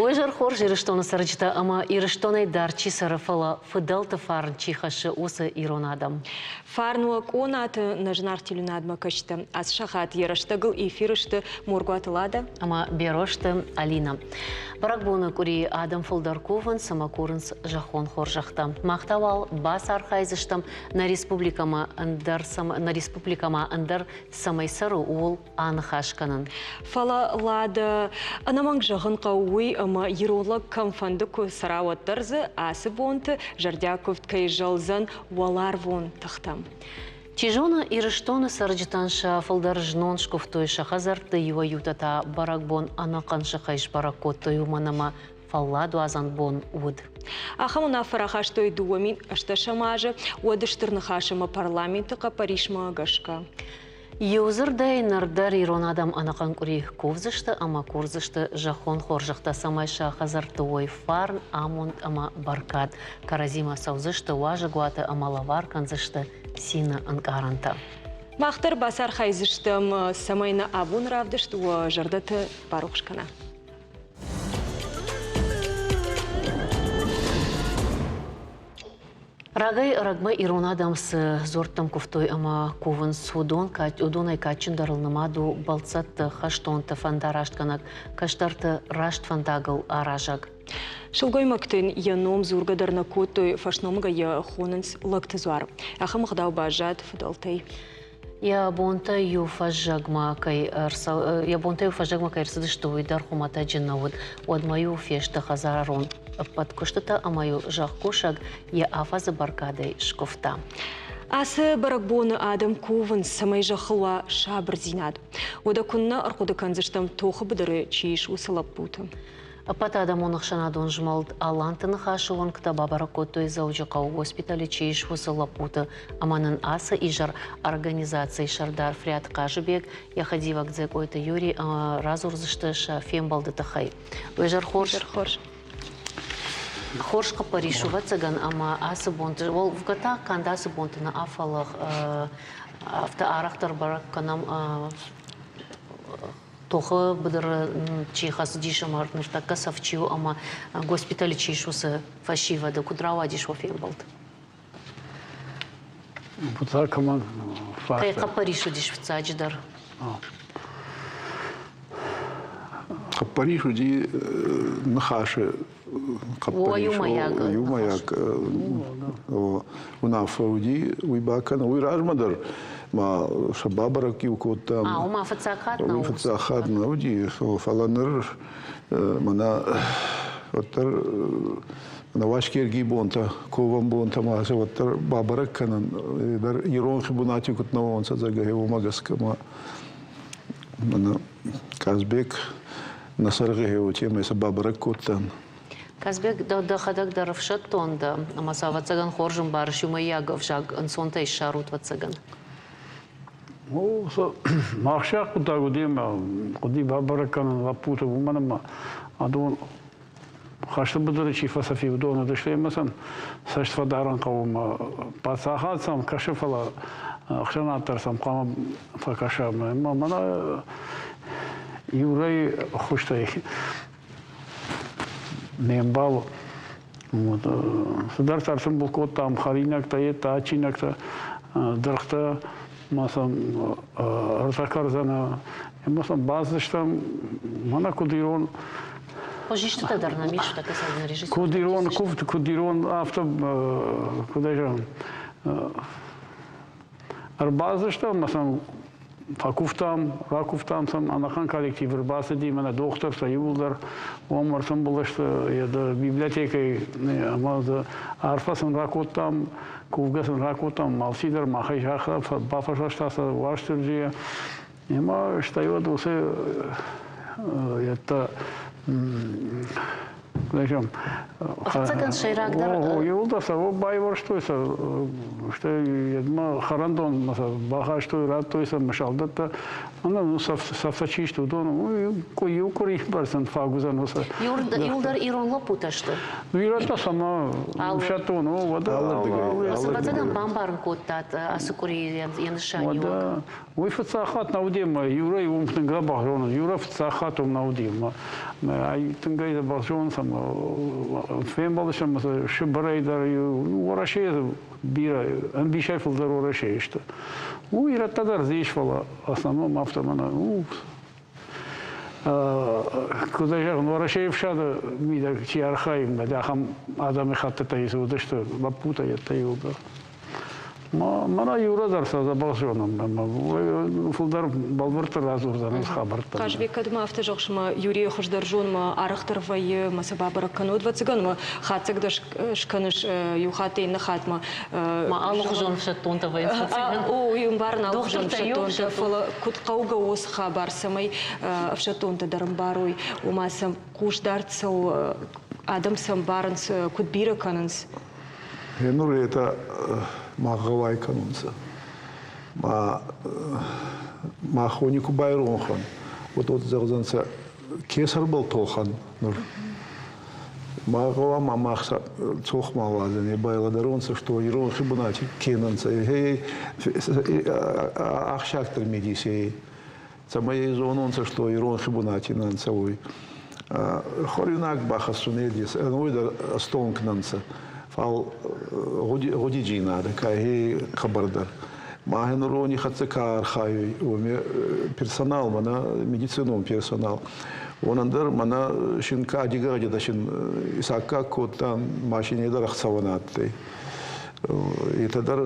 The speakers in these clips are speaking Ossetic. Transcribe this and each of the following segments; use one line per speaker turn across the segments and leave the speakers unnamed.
Уый зӕр хорз Ирыстоны цӕрджытӕ ӕмӕ Ирыстонӕй дӕр чи цӕры, фӕлӕ фыдӕлты фарн чи хӕссы, уыцы ирон адӕм.
Фарн уӕ къонаты нӕ зынаргъ телеуынадмӕ кӕсджытӕ. Ацы сахат йӕ рӕстӕгыл эфиры сты Моргуаты Лада
ӕмӕ Берозты Алина. Бӕрӕгбоны къуыри адӕм фылдӕр кувынц ӕмӕ курынц зӕххон хорзӕхтӕ. Мах та уал бацархайдзыстӕм нӕ республикӕмӕ ӕндӕр нӕ республикӕмӕ ӕндӕр цӕмӕй цӕры, ууыл аныхас кӕнын.
Фӕлӕ Лада, ӕнӕмӕнг зӕгъын хъӕуы уый, ӕмӕ ирон лӕг кӕмфӕнды куы цӕра, уӕддӕр дзы ацы бонты зӕрдиаг куывд кӕй зӕлдзӕн уӕларвон тыхтӕм.
Чи зоны, Ирыстоны цӕрджытӕн сӕ фылдӕр знон скуывтой сӕ хӕдзӕртты, иуӕй-иутӕ та бӕрӕгбон ӕнӕхъӕн сыхӕй сбӕрӕг кодтой, уымӕн ӕмӕ фӕлладуадзӕн бон уыд.
Ахӕм уынаффӕ рахастой 2018 азы, уӕд Стыр Ныхас ӕмӕ Парламенты хъӕппӕрисмӕ гӕсгӕ.
Иу дзырдӕй ныр дӕр ирон адӕм ӕнӕхъӕн къуыри кувдзысты ӕмӕ курдзысты зӕххон хорзӕхтӕ, цӕмӕй сӕ хӕдзӕртты уой фарн, амонд ӕмӕ бӕркад. Кӕрӕдзимӕ цӕудзысты уазӕгуаты ӕмӕ лӕвар кӕндзысты цины ӕнкъарӕнтӕ.
Мах дӕр бацархайдзыстӕм, цӕмӕй нӕ абон равдыст уӕ зӕрдӕты барухс кӕна.
Рагӕй-ӕрӕгмӕ ирон адӕм цы дзуӕрттӕм куывтой ӕмӕ кувынц, уыдон уыдонӕй кадджындӕрыл нымад у бӕлццӕтты, хӕстонты фӕндарастгӕнӕг, кӕстӕрты раст фӕндагыл аразӕг.
Сылгоймӕгтӕн йӕ ном дзургӕ дӕр нӕ кодтой, фӕсномыгӕй йӕ хонынц лӕгты дзуар. Ахӕм ӕгъдау баззад фыдӕлтӕй.
Йӕ бонтӕ иу фӕззӕгмӕ кӕй йӕ бонтӕ иу фӕззӕгмӕ кӕй ӕрцыдысты, уый дӕр хуымӕтӕджы нӕ уыд. Уӕдмӕ-иу фесты хӕдзарон ӕппӕт куыстытӕ ӕмӕ-иу зӕхкусӕг йӕ афӕдзы бӕркадӕй скуывта.
Ацы бӕрӕгбоны адӕм кувынц, цӕмӕй зӕххыл уа сабырдзинад. Уӕдӕ куыннӕ ӕрхъуыды кӕндзыстӕм тохы быдыры чи ис, уыцы лӕппуты.
Ӕппӕтадӕмон ӕхсӕнадон змӕлд Аланты ныхасы уӕнгтӕ бабӕрӕг кодтой Дзӕуджыхъӕуы госпиталы чи ис, уыцы лӕппуты ӕмӕ нын ацы изӕр организацийы сӕрдар Фриат Хъазыбег, йӕ хӕдивӕг Дзекъойты Юрий радзурдзысты сӕ фембӕлды тыххӕй. Уе зӕр хорз.
Хорз.
Хорз хъӕппӕрис у, ӕвӕццӕгӕн, ӕмӕ ацы бонты, уӕвгӕ та канд ацы бонты нӕ фӕлӕ афтӕ арӕхдӕр бӕрӕг кӕнӕм тохы быдыры чи хӕцыдис ӕмӕ ныртӕккӕ цӕф чи у ӕмӕ госпиталы чи ис, уыцы фӕсивӕды куыд рауадис уӕ фембӕлд?
Фыццаг кӕмӕн
Кӕй хъӕппӕрис уыдис фыццаджыдӕр?
Хъӕппӕрис уыди ныхасы хъӕппӕрис. Иумӕйаг уынаффӕ уыди, уый бакӕнын. Уый размӕ дӕр ма сӕ бабӕрӕг-иу кодтам.
А, уымӕ фыццаг хатт нӕ
Уый фыццаг хатт нӕ уыди, фӕлӕ ныр мӕнӕ уӕддӕр мӕнӕ Уасгергийы бонтӕ, ковӕн бонтӕ ма сӕ уӕддӕр бабӕрӕг кӕнын дӕр иронхи бунати куд нӕ уонцӕ, зӕгъгӕ, уомӕ гӕсгӕ ма мӕнӕ Казбек нӕ сӕргъи уотемӕй сӕ бабӕрӕг кодтан.
Казбек, дӕхӕдӕг дӕр ӕфсӕддон дӕ, ӕмӕ сӕ ӕвӕццӕгӕн хорз ӕмбарыс, иумӕйаг ӕвзаг ӕнцонтӕй ссарут, ӕвӕццӕгӕн.
Мах сӕ хъуыддаг уыди ӕмӕ хъуыди бабӕрӕг кӕнын лӕппуты, уымӕн ӕмӕ адон хӕсты быдыры чи фӕцӕф и, уыдон уыдысты ӕмӕ сӕм цӕст фӕдарын хъӕуы ӕмӕ паддзахад сӕм кӕсы, фӕлӕ ӕхсӕнад дӕр сӕм хъуамӕ фӕкӕса. Ӕмӕ мӕнӕ иурӕй хуызтӕй ме мбал цыдӕртӕ ӕртымбыл кодтам, хӕринӕгтӕ, йедтӕ, адджинӕгтӕ, дыргътӕ ма сӕм ӕртӕ кӕрдзӕны ӕмӕ сӕм бацыдыстӕм, мӕнӕ куыд ирон
Хуызистытӕ дӕр нӕм ис, режиссер.
Куыд ирон куывд, куыд ирон, афтӕ куыд ӕй зӕгъын, ӕрбацыдыстӕм ӕмӕ сӕм фӕкуывтам, ракуывтам сӕм, ӕнӕхъӕн коллектив ӕрбацыди, мӕнӕ дохтыртӕ иууылдӕр уым ӕртымбыл сты библиотекӕйы ӕмӕ дзы арфӕ сын ракодтам, кувгӕ сын ракодтам, алчидӕр махӕй загъта, бафӕрсӕста сӕ Уастырджийӕ. Ӕмӕ стӕй уӕд уыцы йедтӕ
Ӕвӕццӕгӕн, сӕйрагдӕр
Иууылдӕр сӕ байуӕрстой сӕ, стӕй йедмӕ хӕрӕндонмӕ сӕ бахастой, радтой сӕ мысалдӕттӕ. Ӕмӕ ну цӕфтӕ чи сты, уыдон иу къуыри бӕрцӕн фаг уыдзӕн уыцы.
Иуылдӕр ирон лӕппутӕ сты?
Ну, ирӕттӕ сӕмӕ ӕфсӕддон, о, уӕдӕ.
Ӕвӕццӕгӕн бамбарын кодтат ацы къуырийы йӕ нысаниуӕг.
Уӕдӕ уый фыццаг хатт нӕ уыди ӕмӕ Юрӕйы уым тынг дзӕбӕх зонын. Юрӕ фыццаг хатт уым нӕ уыди ӕмӕ ай тынгӕй дзӕбӕх зонынц ӕмӕ фембӕлдыстӕм Сыбырӕй дӕр, Уӕрӕсейы бирӕ, ӕмбисӕй фылдӕр Уӕрӕсейы сты. Ну, ирӕттӕ дӕр дзы ис, фӕлӕ основном афтӕ мӕнӕ, ну, куыд ӕй зӕгъын, Уӕрӕсейы ӕфсады мидӕг чи архайы, ахӕм адӕмыхӕттытӕй цы уыдысты, лӕппутӕ йедтӕ иуылдӕр. Мӕнӕ Юра дӕр сӕ дзӕбӕх зонын, ӕмӕ фылдӕр бӕлвырддӕр радзурдзӕн уыцы хабӕрттӕ.
Хъазбег, кӕд ма афтӕ зӕгъыс, ӕмӕ Юрийы хуыздӕр зонмӕ арӕхдӕр вӕййы ӕмӕ сӕ бабӕрӕг кӕнут, ӕвӕццӕгӕн ӕмӕ хатдзӕг дӕр скӕныс иу хаттӕй иннӕ хатмӕ.
Ма алыхуызон ӕфсӕддонтӕ вӕййынц, ӕвӕццӕгӕн.
О, уый ӕмбарын алыхуызон ӕфсӕддонтӕ, фӕлӕ куыд хъӕугӕ у уыцы хабар, цӕмӕй ӕфсӕддонтӕ дӕр ӕмбарой, ома сӕм хъусдард цӕуы, адӕм сӕ ӕмбарынц, куыд бирӕ кӕнынц.
Гъенур етӕ ма гъӕуай кӕнунцӕ. Ма махони ку байронх уӕн, уӕд уот зӕгъдзӕнцӕ, ке сӕрбӕл тохӕн нур. Ма гъӕуама мах цох ма уадзӕн, е байлӕдӕронцӕ, што иронхи бунати ке нӕ нцӕ. Ахсиагдӕр медисей, цӕмӕй зононцӕ, што иронхи бунати нӕ нцӕ, уой. Хуӕруйнаг бахӕссун ес, ӕнӕуи дӕр ӕстонг нӕ нцӕ, фал гъудиджийнадӕ ка хе хъӕбӕрдӕр. Ма уони хӕццӕ ка архайуй, уоми персонал, мӕнӕ медицинон персонал, уонӕн дӕр мӕнӕ син ка дигӕгъӕдӕ син исаккаг кодта, машине дӕр ӕхцӕуӕн адтӕй. Етӕ дӕр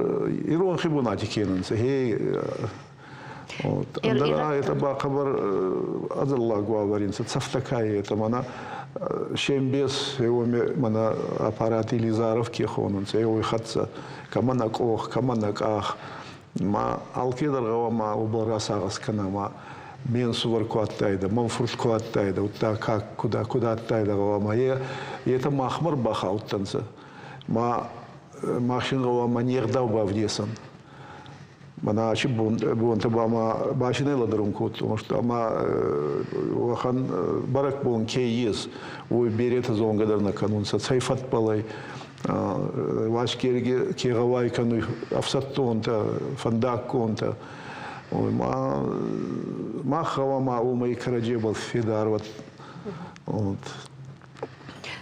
иронхи бунати ке нцӕ, хе Ӕндӕр етӕ ба хъӕбӕр ӕдзӕллаг уавӕри нцӕ, цӕфтӕ ка етӕ, мӕнӕ се мбес еуеми мӕнӕ аппарат Илизаров ке хонунцӕ, еуей хӕццӕ, кӕмӕн ӕ къох, кӕмӕн ӕ къах. Ма алкедӕр гъӕуама уобӕл расагъӕс кӕна, ма ме нсувӕр ку адтайдӕ, мӕн фурт ку адтайдӕ, удта ка куд, куд адтайдӕ гъӕуама, е, етӕ махмӕ рбахаудтӕнцӕ. Ма мах син гъӕуама не гъдау бавдесӕн. Мӕнӕ аци бонтӕ ба ма машинӕ лӕдӕрун кодтон, ӕма уӕхӕн бӕрӕгбон ке ес, уой беретӕ зонгӕ дӕр нӕ кӕнунцӕ. Цӕй фӕдбӕл ӕй Уасгерги ке гъӕуай кӕнуй ӕфсӕддонтӕ, фӕндаггонтӕ. Ма мах гъӕуама уомӕй кӕрӕдзебӕл федар уӕд.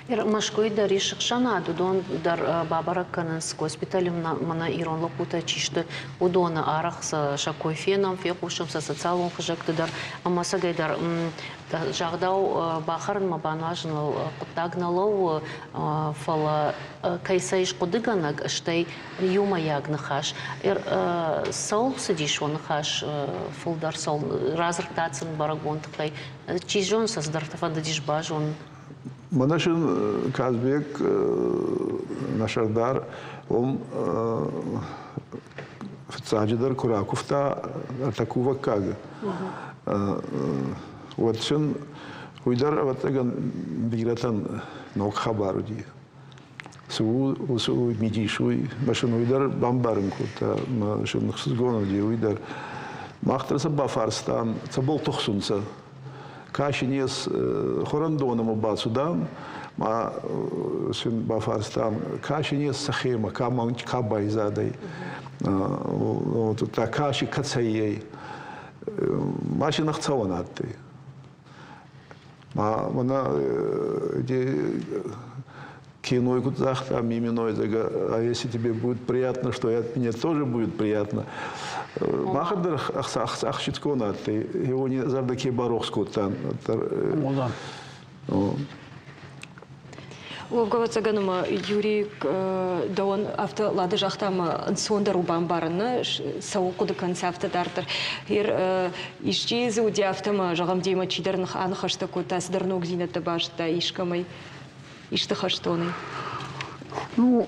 Мӕскуыйы дӕр ис ӕхсӕнад, уыдон дӕр бабӕрӕг кӕнынц госпиталы мӕнӕ ирон лӕппутӕ чи сты, уыдоны арӕх сӕ кой фенӕм, фехъусӕм сӕ социалон хызӕгты дӕр ӕмӕ ӕцӕгӕйдӕр загъдау бахӕрынмӕ бануазыныл хъуыддаг нӕ лӕууы, фӕлӕ кӕй сӕ ис хъуыдыгӕнӕг, стӕй иумӕйаг ныхас. Цӕуыл цыдис уӕ ныхас фылдӕр, цӕуыл радзырдтат сын бӕрӕгбон тыххӕй, Чи зоны, сӕ цыдӕртӕ фӕндыдис базонын.
Мӕнӕ сын Казбек, нӕ сӕрдар, уым фыццаджыдӕр куы ракуывта ӕртӕ кувӕггагы, уӕд сын уый дӕр, ӕвӕццӕгӕн, бирӕтӕн ног хабар уыди. Цы у, уыцы мидис, уый мӕ сын уый дӕр бамбарын кодта, мӕ сын ӕхсызгон уыди уый дӕр. Мах дӕр сӕ бафарстам, цӕбӕл тухсунцӕ. Ка син ес хуӕрӕндонӕмӕ бацудан, ма син бафарстам, ка син ес сӕхемӕ, ка ма ка байзадӕй, ка си кӕцӕй ӕй. Ма син ӕхцӕуӕн адтӕй. Ма мӕнӕ киной куыд загъта Миминой, а если тебе будет приятно, что и от меня тоже будет приятно. Махӕн дӕр ӕхсицгон адтӕй, его зӕрдӕ ке барохс кодтан.
Уӕвгӕ, ӕвӕццӕгӕн ӕмӕ Юрий дӕуӕн афтӕ Лада загъта ӕмӕ ӕнцондӕр у бамбарын, нӕ цӕуыл хъуыды кӕнынц афтӕ дарддӕр. Ер исчи дзы уыди афтӕ ӕмӕ, зӕгъӕм, демӕ чидӕр аныхӕстӕ кодта, цыдӕр ногдзинӕдтӕ базыдта искӕмӕй, исты хӕстонӕй?
Ну,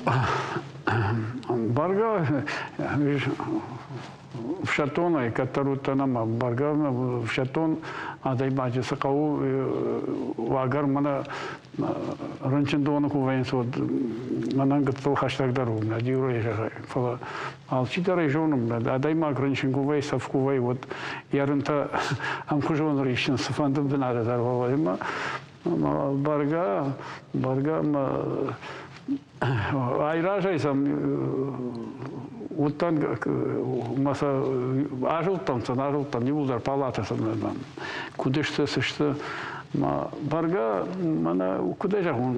бӕргӕ. Ӕфсӕддонӕй кӕддӕр уыдтӕн ӕмӕ бӕргӕ ӕфсӕддон адӕймаджы цы хъӕуы, уагӕр мӕнӕ рынчындоны куы вӕййынц, уӕд мӕнӕн гыццыл хӕстӕгдӕр у, мӕ дюройы зӕгъай. Фӕлӕ алчидӕр ӕй зоны, адӕймаг рынчын куы вӕййы, цӕф куы вӕййы, уӕд йӕ рынтӕ ӕмхуызон риссынц цыфӕнды бынаты дӕр уӕвӕй. Ӕмӕ бӕргӕ, бӕргӕ мӕ Айразӕй сӕм уыдтӕн, мӕ сӕ азылдтӕн сӕ, азылдтӕн иууылдӕр палатӕ сӕм куыд сты, цы сты. Мӕ бӕргӕ мӕнӕ куыдӕй зӕгъон,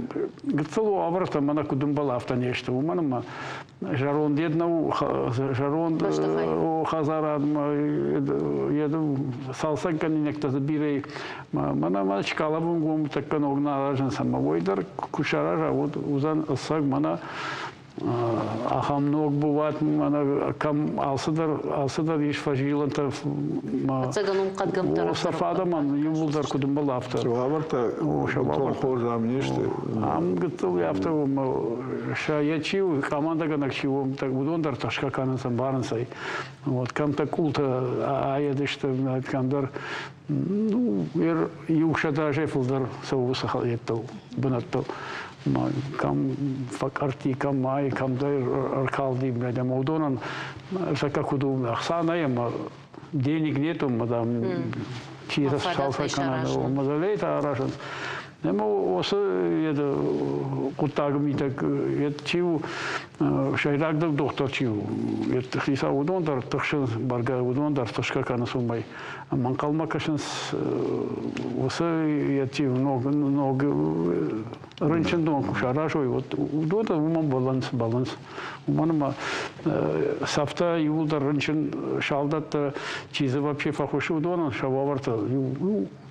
гыццыл уавӕртӕ мӕнӕ куыд ӕмбӕлы, афтӕ не сты, уымӕн ӕмӕ зӕронд йед нӕу, зӕронд хӕдзарадмӕ йед цалцӕггӕнинӕгтӕ дзы бирӕ. Мӕнӕ мӕ Чкаловы тӕккӕ ног нӕ аразынц ӕмӕ уый дӕр куы сараза, уӕд уыдзӕн ӕцӕг мӕнӕ ахӕм ног бынат, мӕнӕ кӕм алцыдӕр, алцыдӕр ис фӕзилӕнтӕ.
Ӕцӕгӕн уым хъӕдгӕмттӕ
Сӕ фадӕмӕн иууылдӕр куыд ӕмбӕлы, афтӕ.
Уавӕртӕ бынтон хорз ам не сты.
Ам гыццыл афтӕ у, сӕ йӕ чи у, командӕгӕнӕг чи у, уыдон дӕр тыхсгӕ кӕнынц, ӕмбарынц ӕй. Вот кӕмтӕ къултӕ аед сты, кӕмдӕр ну, иу 100 азӕй фылдӕр цӕуы уыцы йедтыл бынӕттыл. Кӕм фӕкъӕртти, кӕм ай, кӕмдӕр ӕркалди, ӕмӕ уыдонӕн сӕ куыд у, ӕхца нӕй ӕмӕ денег нет, ӕмӕ дам, чи цалцӕг кӕна, мавзолейтӕ аразынц. Ӕмӕ уыцы хъуыддаг мидӕг чи у, сӕйрагдӕр дохтыр чи у, хицау, уыдон дӕр тыхсынц, бӕргӕ уыдон дӕр тыхсгӕ кӕнынц уымӕй. Ӕмӕ ӕнхъӕлмӕ кӕсынц уыцы ног, ног рынчындон куы саразой, уӕд уыдон дӕр уымӕн бӕллынц, бӕллынц. Уымӕн ӕмӕ цӕфтӕ иууылдӕр рынчын салдӕттӕ, чи дзы вообще фӕхуыссы, уыдонӕн сӕ уавӕртӕ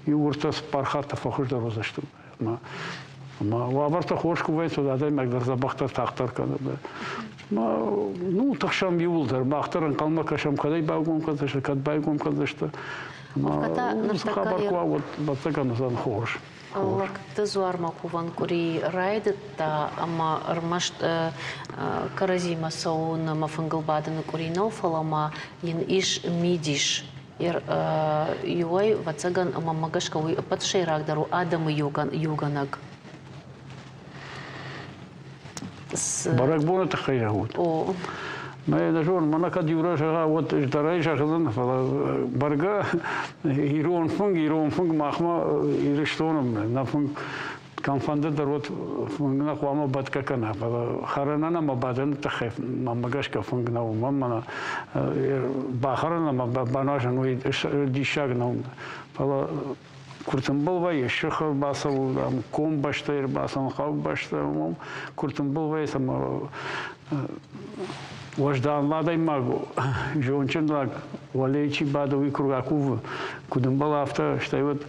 иу ӕртӕ цыппар хатты фӕхуыздӕр уыдзысты. Ӕмӕ уавӕртӕ хорз куы вӕййынц, уӕд адӕймаг дӕр дзӕбӕхдӕр тагъддӕр кӕны. Ну, тыхсӕм иууылдӕр, мах дӕр ӕнхъӕлмӕ кӕсӕм, кӕд ӕй байгом кӕндзысты, кӕд байгом кӕндзысты. Ӕмӕ хабар куы уа, уӕд ӕвӕццӕгӕн уыдзӕн хорз.
Лӕгты дзуармӕ кувӕн къуыри райдыдта ӕмӕ ӕрмӕст кӕрӕдзимӕ цӕуын ӕмӕ фынгыл бадыны къуыри нӕу, фӕлӕ ма йын ис мидис. Иуӕй, ӕвӕццӕгӕн, ӕмӕ мӕ гӕсгӕ уый ӕппӕт сӕйрагдӕр у адӕмы иугӕнӕг.
Бӕрӕгбоны тыххӕй зӕгъут?
О.
Мӕ нӕ зонын, мӕнӕ кӕд иу зӕгъа, уӕд ӕз дӕр ӕй зӕгъдзӕн, фӕлӕ бӕргӕ ирон фынг, ирон фынг махмӕ Ирыстоны нӕ фынг кӕмфӕнды дӕр уӕд фынг нӕ хъуамӕ бӕтгӕ кӕна, фӕлӕ хӕрынӕн ӕмӕ бадыны тыххӕй мӕнмӕ гӕсгӕ фынг нӕу. Мӕн мӕнӕ бахӕрын ӕмӕ баназын уый диссаг нӕу. Фӕлӕ куы ртымбыл вӕййы, сых ӕрбацӕуы, ам комбӕстӕ ӕрбацӕуы, хъӕубӕстӕ, уым куы ртымбыл вӕййы, ӕмӕ уӕздан адӕймаг, зондджын лӕг, уӕлейы чи бады, уый куы ракувы, куыд ӕмбӕлы, афтӕ, стӕй уӕд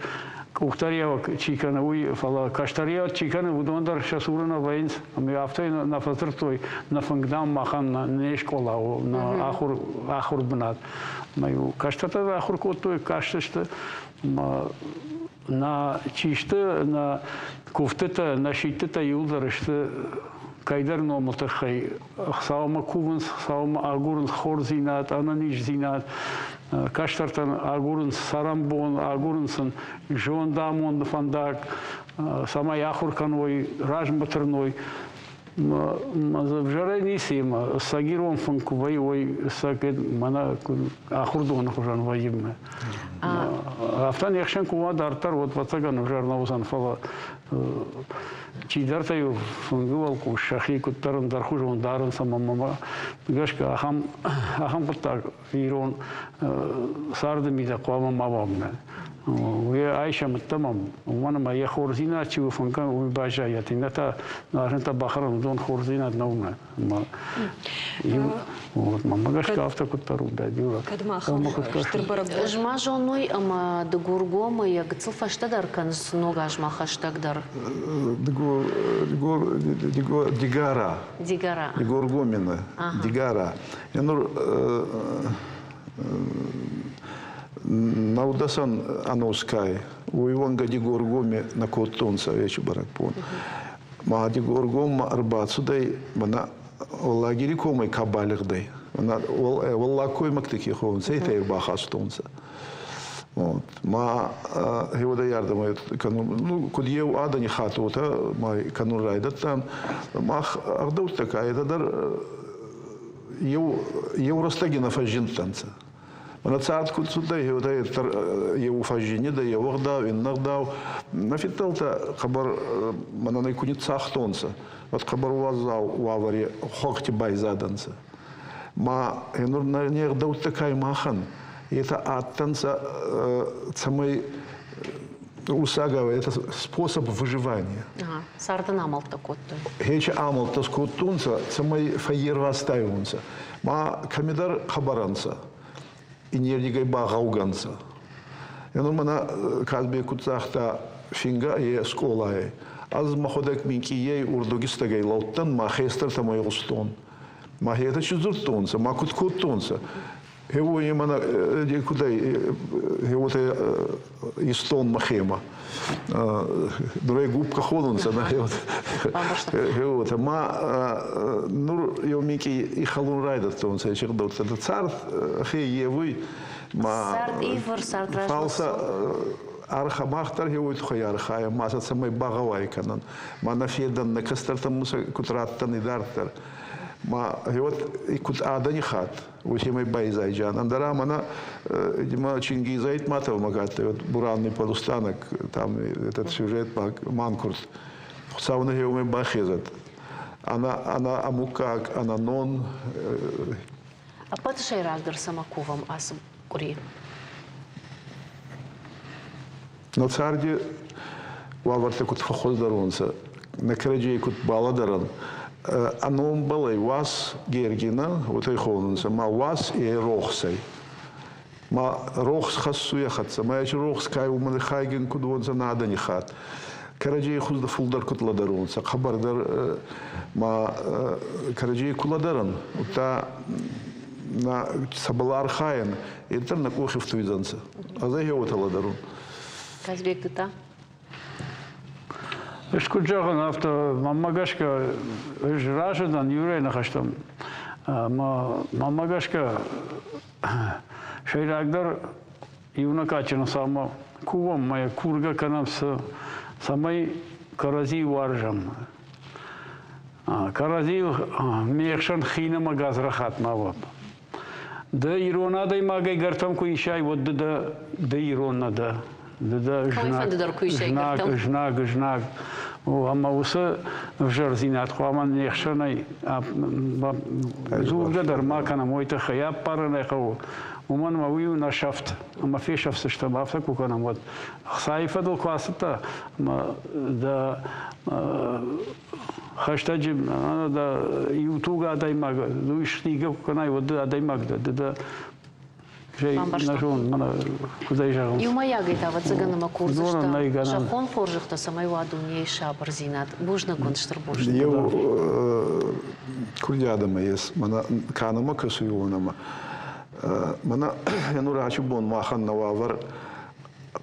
къухдариуӕг чи кӕны, уый, фӕлӕ кӕстӕриуӕг чи кӕны, уыдон дӕр сӕ цуры нӕ вӕййынц. Ӕмӕ афтӕ нӕ фӕдзырдтой, нӕ фынг, дам, махӕн не скъола у, нӕ ахуыр, ахуыр бынат. Ӕмӕ-иу кӕстӕртӕ дӕр ахуыр кодтой, кастысты. Нӕ чи сты, нӕ куывдтытӕ, нӕ сидтытӕ иуылдӕр сты кӕйдӕр номы тыххӕй. Хуыцаумӕ кувынц, Хуыцаумӕ агурынц хорздзинад, ӕнӕниздзинад, кӕстӕртӕн агурынц цӕрӕнбон, агурынц сын зондамонды фӕндаг, цӕмӕй ахуыр кӕной, размӕ тырной. Ӕвзӕрӕй ницы ӕмӕ сӕг ирон фынг куы вӕййы, уый сӕг мӕнӕ ахуырдоны хуызӕн вӕййы. Афтӕ не хсӕн куы уа дарддӕр, уӕд ӕвӕццӕгӕн ӕвзӕр нӕ уыдзӕн, фӕлӕ чидӕртӕ-иу фынгы уӕлхъус сӕхи куыддӕр ӕндӕрхуызон дарынц ӕмӕ мӕмӕ гӕсгӕ ахӕм, ахӕм хъуыддаг ирон царды мидӕг хъуамӕ ма уа. Уый айсӕм ӕддӕмӕ, уымӕн ӕмӕ йӕ хорздзинад чи у фынгӕн, уый баззайӕт, иннӕтӕ нуазӕнтӕ бахӕрын, уыдон хорздзинад нӕу. Вот, мӕнмӕ гӕсгӕ афтӕ куыддӕр у, дӕ
Кӕд мах стыр бӕрӕгбон.
Ӕз ма зоной ӕмӕ Дыгургомы йӕ гыццыл фӕстӕдӕр кӕныс ног азмӕ хӕстӕгдӕр.
Дыгур, Дыгур, Дыгур, Дигара.
Дигара.
Дигоргомины. Дигара. Нур нӕудӕсӕн ӕноскай уой уӕнгӕ Дигоргоми нӕ кодтонцӕ ечи бӕрӕгбон. Ма Дигоргоммӕ ӕрбацудӕй мӕнӕ лагери комӕй ка балигъдӕй. Уӕллагкоймӕгты ке хонунцӕ, етӕ ӕрбахастонцӕ. Вот. Ма хеуӕдӕй ардӕмӕ кӕнун, ну, куд еу адӕни хатт уотӕ ма кӕнун райдӕдтан. Мах ӕгъдӕуттӕ ка етӕ дӕр еу, еу рӕстӕги нӕ фӕззиндтӕнцӕ. Мӕнӕ цард куд цудӕй, уотӕ еу фӕззинидӕ, еу ӕгъдау, иннӕ ӕгъдау. Нӕ фиддӕлтӕ хъӕбӕр мӕнӕн ку ниццагътонцӕ, уӕд хъӕбӕр уӕззау уавӕри хуӕнхти байзадӕнцӕ. Ма нур не гъдӕуттӕ кай махӕн, етӕ адтӕнцӕ, цӕмӕй усагау это способ выживания.
Цардӕн амӕлттӕ кодтой.
Хечи амӕлттӕ скодтонцӕ, цӕмӕй фӕййервазтайуонцӕ. Ма кӕмидӕр хъӕбӕр ӕнцӕ, иннердигӕй ба гъӕугӕ нцӕ. Енур мӕнӕ Казбек куд загъта, фингӕ е скъолайӕй. Ӕз мӕхуӕдӕг минкъиййӕй урдугистӕгӕй лӕудтӕн, ма хестӕртӕмӕ игъустон. Ма етӕ ци дзурдтонцӕ, ма куд кодтонцӕ. Гъеуой мӕнӕ кудӕй гъеуотӕ истон мӕхемӕ. Нурӕй губка хонунцӕ нӕ гъеуотӕ. Ма нур еу минкъий ихӕлун райдӕдтонцӕ еци гъдӕуттӕ. Цард хе евуй ма
Цард ивр, цард размӕ
фал сӕ арха мах дӕр гъеуой туххӕй архайӕн, ма сӕ цӕмӕй багъӕуай кӕнӕн. Ма нӕ федӕн, нӕ кӕстӕртӕн куд раттӕн идарддӕр. Ма гъеуот куд адӕни хатт уотемӕй байзайджан. Ӕндӕра мӕнӕ ма Чингиз Айтматовмӕ кадтӕй вот Буранный полустанок, там этот сюжет манкурт. Хуцау нӕ гъеуомӕй бахезӕд. Ӕнӕ, ӕнӕ амуккаг, ӕнӕ нон.
Ӕппӕты сӕйрагдӕр цӕмӕ кувӕм ацы къуыри?
Нӕ царди уавӕртӕ куд фӕххуӕздӕр уонцӕ, нӕ кӕрӕдзей куд балӕдӕрӕн, ӕ номбӕл ӕй Уас Гергина, уотӕ хонунцӕ, ма Уас е рохсӕй. Ма рохс хӕссуй ӕ хӕццӕ, ма еци рохс кай уомӕн хайгин куд уонцӕ нӕ адӕни хатт. Кӕрӕдзей хузд фулдӕр куд лӕдӕрунцӕ, хъӕбӕрдӕр ма кӕрӕдзей ку лӕдӕрӕн, удта нӕ цӕбӕл архайӕн, етӕ нӕ къохи фтуйдзӕнцӕ. Ӕз ӕй уотӕ лӕдӕрун.
Казбек, ты та?
Ӕз куыд зӕгъын, афтӕ мӕнмӕ гӕсгӕ ӕз разы дӕн Юрӕйы ныхӕстӕм. Мӕнмӕ гӕсгӕ сӕйрагдӕр иунӕг кадджын Хуыцаумӕ кувӕм ӕмӕ йӕ кургӕ кӕнӕм, цӕмӕй кӕрӕдзийы уарзӕм. Кӕрӕдзийыл ме хсӕн хин ӕмӕ гадзрахат ма уӕд. Ды ирон адӕймагӕй гӕртам куы исай, уӕд ды дӕ ды ирон нӕ дӕ. Ды дӕ знаг, знаг, знаг, знаг. Ӕмӕ уыцы ӕвзӕрдзинад хъуамӕ не хсӕнӕй дзургӕ дӕр ма кӕнӕм, уый тыххӕй ӕппарын ӕй хъӕуы. Уымӕн ӕмӕ уый у нӕ сӕфт, ӕмӕ фесӕфдзыстӕм, афтӕ куы кӕнӕм, уӕд. Хцайы фӕдыл куы ацыдтӕ, ӕмӕ дӕ хӕстӕджы дӕ иу туг адӕймаг, уый сдигӕ куы кӕнай, уӕд ды адӕймаг дӕ, ды дӕ куыд ӕй зӕгъынц.
Иумӕйагӕй та, ӕвӕццӕгӕн, ӕмӕ курдзыстӕм зӕххон хорзӕхтӕ, цӕмӕй уа дунейы сабырдзинад. Бузныг уын, стыр бузныг.
Еу курдиадӕмӕ ес, мӕнӕ кӕнӕмӕ кӕсуй уонӕмӕ. Мӕнӕ нур ачи бон махӕн нӕ уавӕр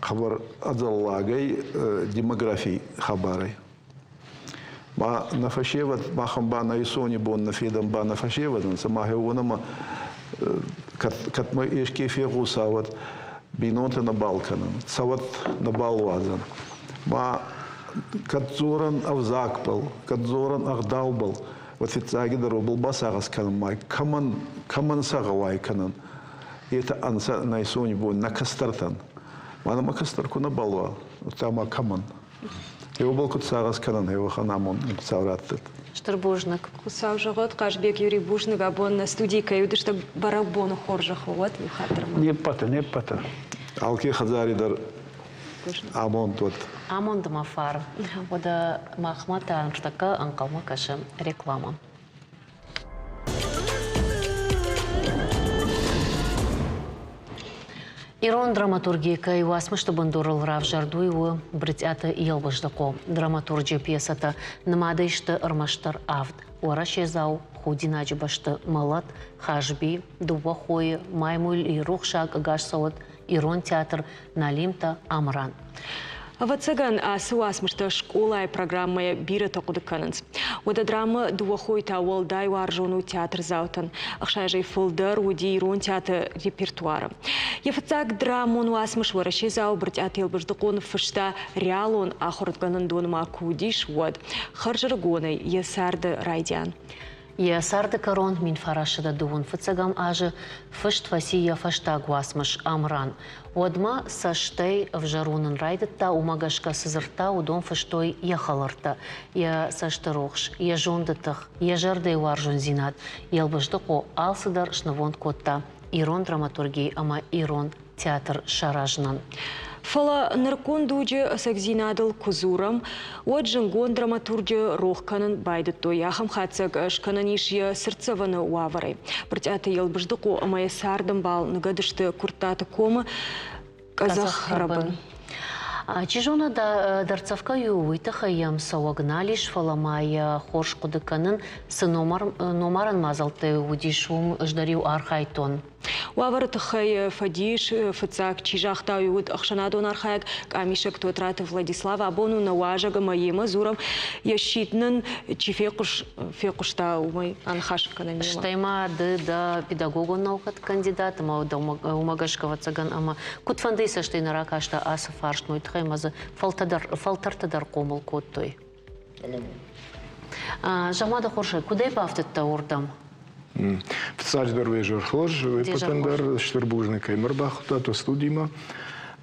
хъӕбӕр ӕдзӕллагӕй демографий хабарӕй. Ма нӕ фӕсевӕд махӕн ба нӕ исони бон нӕ федӕн ба нӕ фӕсевӕд ӕнцӕ, ма уонӕмӕ кӕд ма еске фегъуса, уӕд бийнонтӕ нӕбал кӕнӕн, цӕуӕт нӕбал уадзӕн. Ма кӕд дзорӕн ӕвзагбӕл, кӕд дзорӕн ӕгъдаубӕл, уӕд фиццагидӕр уобӕл басагъӕс кӕнӕн, ма кӕмӕн, кӕмӕн сӕ гъӕуай кӕнӕн, етӕ ӕнцӕ нӕ исони бон нӕ кӕстӕртӕн. Ма нӕмӕ кӕстӕр ку нӕбал уа, уӕдта ма кӕмӕн? Еубал куд сагъӕс кӕнӕн, еуӕхӕн амонд Хуцау раттӕд.
Стыр бузныг.
Хуыцау зӕгъӕд, Хъазбег Юрий, бузныг абон нӕ студийы кӕй уыдысты бӕрӕгбоны хорзӕх уӕд иу хатт дӕр ма.
Не ппӕты, не ппӕты.
Алке хӕдзари дӕр амонд уӕд.
Амонд ӕмӕ фарн. Уӕдӕ махмӕ та ныртӕккӕ ӕнхъӕлмӕ кӕсы реклама. Ирон драматурги кӕй уацмысты бындурыл равзӕрд, уый у Брытъиаты Елбыздыхъо. Драматурджы пьесӕтӕ нымадӕй сты ӕрмӕстдӕр авд: Уӕрӕседзау, Худинаджы бӕсты мӕлӕт, Хазби, Дыууӕ хойы, Маймули, Рухсаг ӕгас цӕуӕд, Ирон театр, Налимтӕ, Амран.
Ӕвӕццӕгӕн, ацы уацмыстӕ скъолайы программӕйӕ бирӕтӕ хъуыды кӕнынц. Уӕдӕ драмӕ «Дыууӕ хойы» та уӕлдай уарзон у театрдзаутӕн. Ӕхсӕзӕй фылдӕр уыди ирон театры репертуары. Йӕ фыццаг драмон уацмыс уӕрӕседзау Брытъиаты Елбыздыхъо ныффыста реалон ахуыргӕнӕндонмӕ куы уыдис, уӕд. Хӕрзӕрыгонӕй йӕ царды райдиан.
Йӕ царды кӕрон 1925 фыццӕгӕм азы фыст фӕци йӕ фӕстаг уацмыс Амран. Уӕдмӕ цӕстӕй ӕвзӕр уынын райдыдта, уымӕ гӕсгӕ цы дзырдта, уыдон фыстой йӕ хӕлӕрттӕ. Йӕ цӕсты рухс, йӕ зонды тых, йӕ зӕрдӕйы уарзондзинад Елбыздыхъо алцыдӕр снывонд кодта ирон драматурги ӕмӕ ирон театр саразынӕн.
Фӕлӕ нырыккон дуджы ӕцӕгдзинадыл куы дзурӕм, уӕд зынгонд драматурджы рох кӕнын байдыдтой. Ахӕм хатдзӕг скӕнӕн ис йӕ цыртдзӕвӕны уавӕрӕй. Брытъиаты Елбыздыхъо ӕмӕ йӕ цардӕмбал ныгӕд сты Куырттаты комы къӕдзӕхрӕбын.
Чи зоны, дӕрддзӕф кӕй у, уый тыххӕй йӕм цӕуӕг нал ис, фӕлӕ ма йӕ хорз хъуыды кӕнын, цы номарӕн мадзӕлттӕ уыдис, уым ӕз дӕр-иу архайдтон.
Уавӕры тыххӕй фӕдис фыццаг чи загъта, уый уыд ӕхсӕнадон архайӕг, къамисӕг Тотраты Владислав. Абон у нӕ уазӕг ӕмӕ йемӕ дзурӕм, йӕ сидт нын чи фехъуыста, уымӕй аныхас кӕнӕм.
Стӕй ма ды дӕ педагогон наукӕты кандидат ӕмӕ уымӕ гӕсгӕ, ӕвӕццӕгӕн, ӕмӕ куыдфӕндыйы цӕстӕй нӕ ракаста ацы фарст, уый тыххӕй ӕмӕ дзы фӕлтӕртӕ дӕр хъомыл кодтой. Зӕгъ-ма дӕ хорзӕй, куыдӕй бафтыдтӕ уырдӕм?
Фыццаджыдӕр уе зӕр хорз, уе ппӕтӕн дӕр стыр бузныг, кӕй мӕ ӕрбахуыдтат уӕ студимӕ.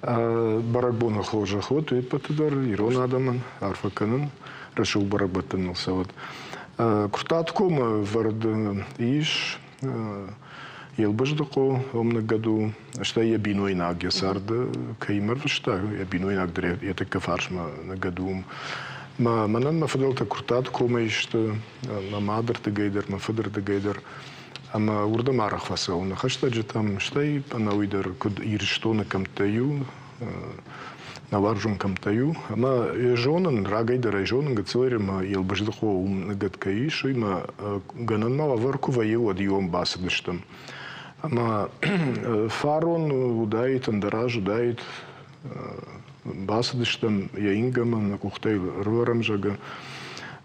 Бӕрӕгбоны хорзӕх уӕд уе ппӕты дӕр, ирон адӕмӕн арфӕ кӕнын, рӕсугъд бӕрӕгбӕттӕ ныл цӕуӕд. Куырттаты комы ӕвӕрд ис Елбыздыхъо уым ныгӕд у, стӕй йӕ бинойнаг йӕ царды кӕимӕ рвыста, йӕ бинойнаг дӕр йӕ тӕккӕ фарсмӕ ныгӕд у. Мӕнӕн мӕ фыдӕлтӕ Куырттаты комӕй сты, мӕ мадырдыгӕй дӕр, мӕ фыдырдыгӕй дӕр. Ӕмӕ уырдӕм арӕх фӕцӕуын хӕстӕджытӕм, стӕй ӕнӕуый дӕр куыд Ирыстоны кӕмттӕй иу, нӕ уарзон кӕмттӕй у. Ӕмӕ йӕ зонын, рагӕй дӕр ӕй зонын, гыццылӕй ӕмӕ Елбыздыхъо уым ныгӕд кӕй ис, уый мӕ гӕнӕн ма уавӕр куы вӕййы, уӕд иуӕм бацыдыстӕм. Ӕмӕ фарон уыдаид, ӕндӕраз уыдаид, бацыдыстӕм йӕ ингӕмӕ, нӕ къухтӕй ӕрывӕрӕм, зӕгъгӕ.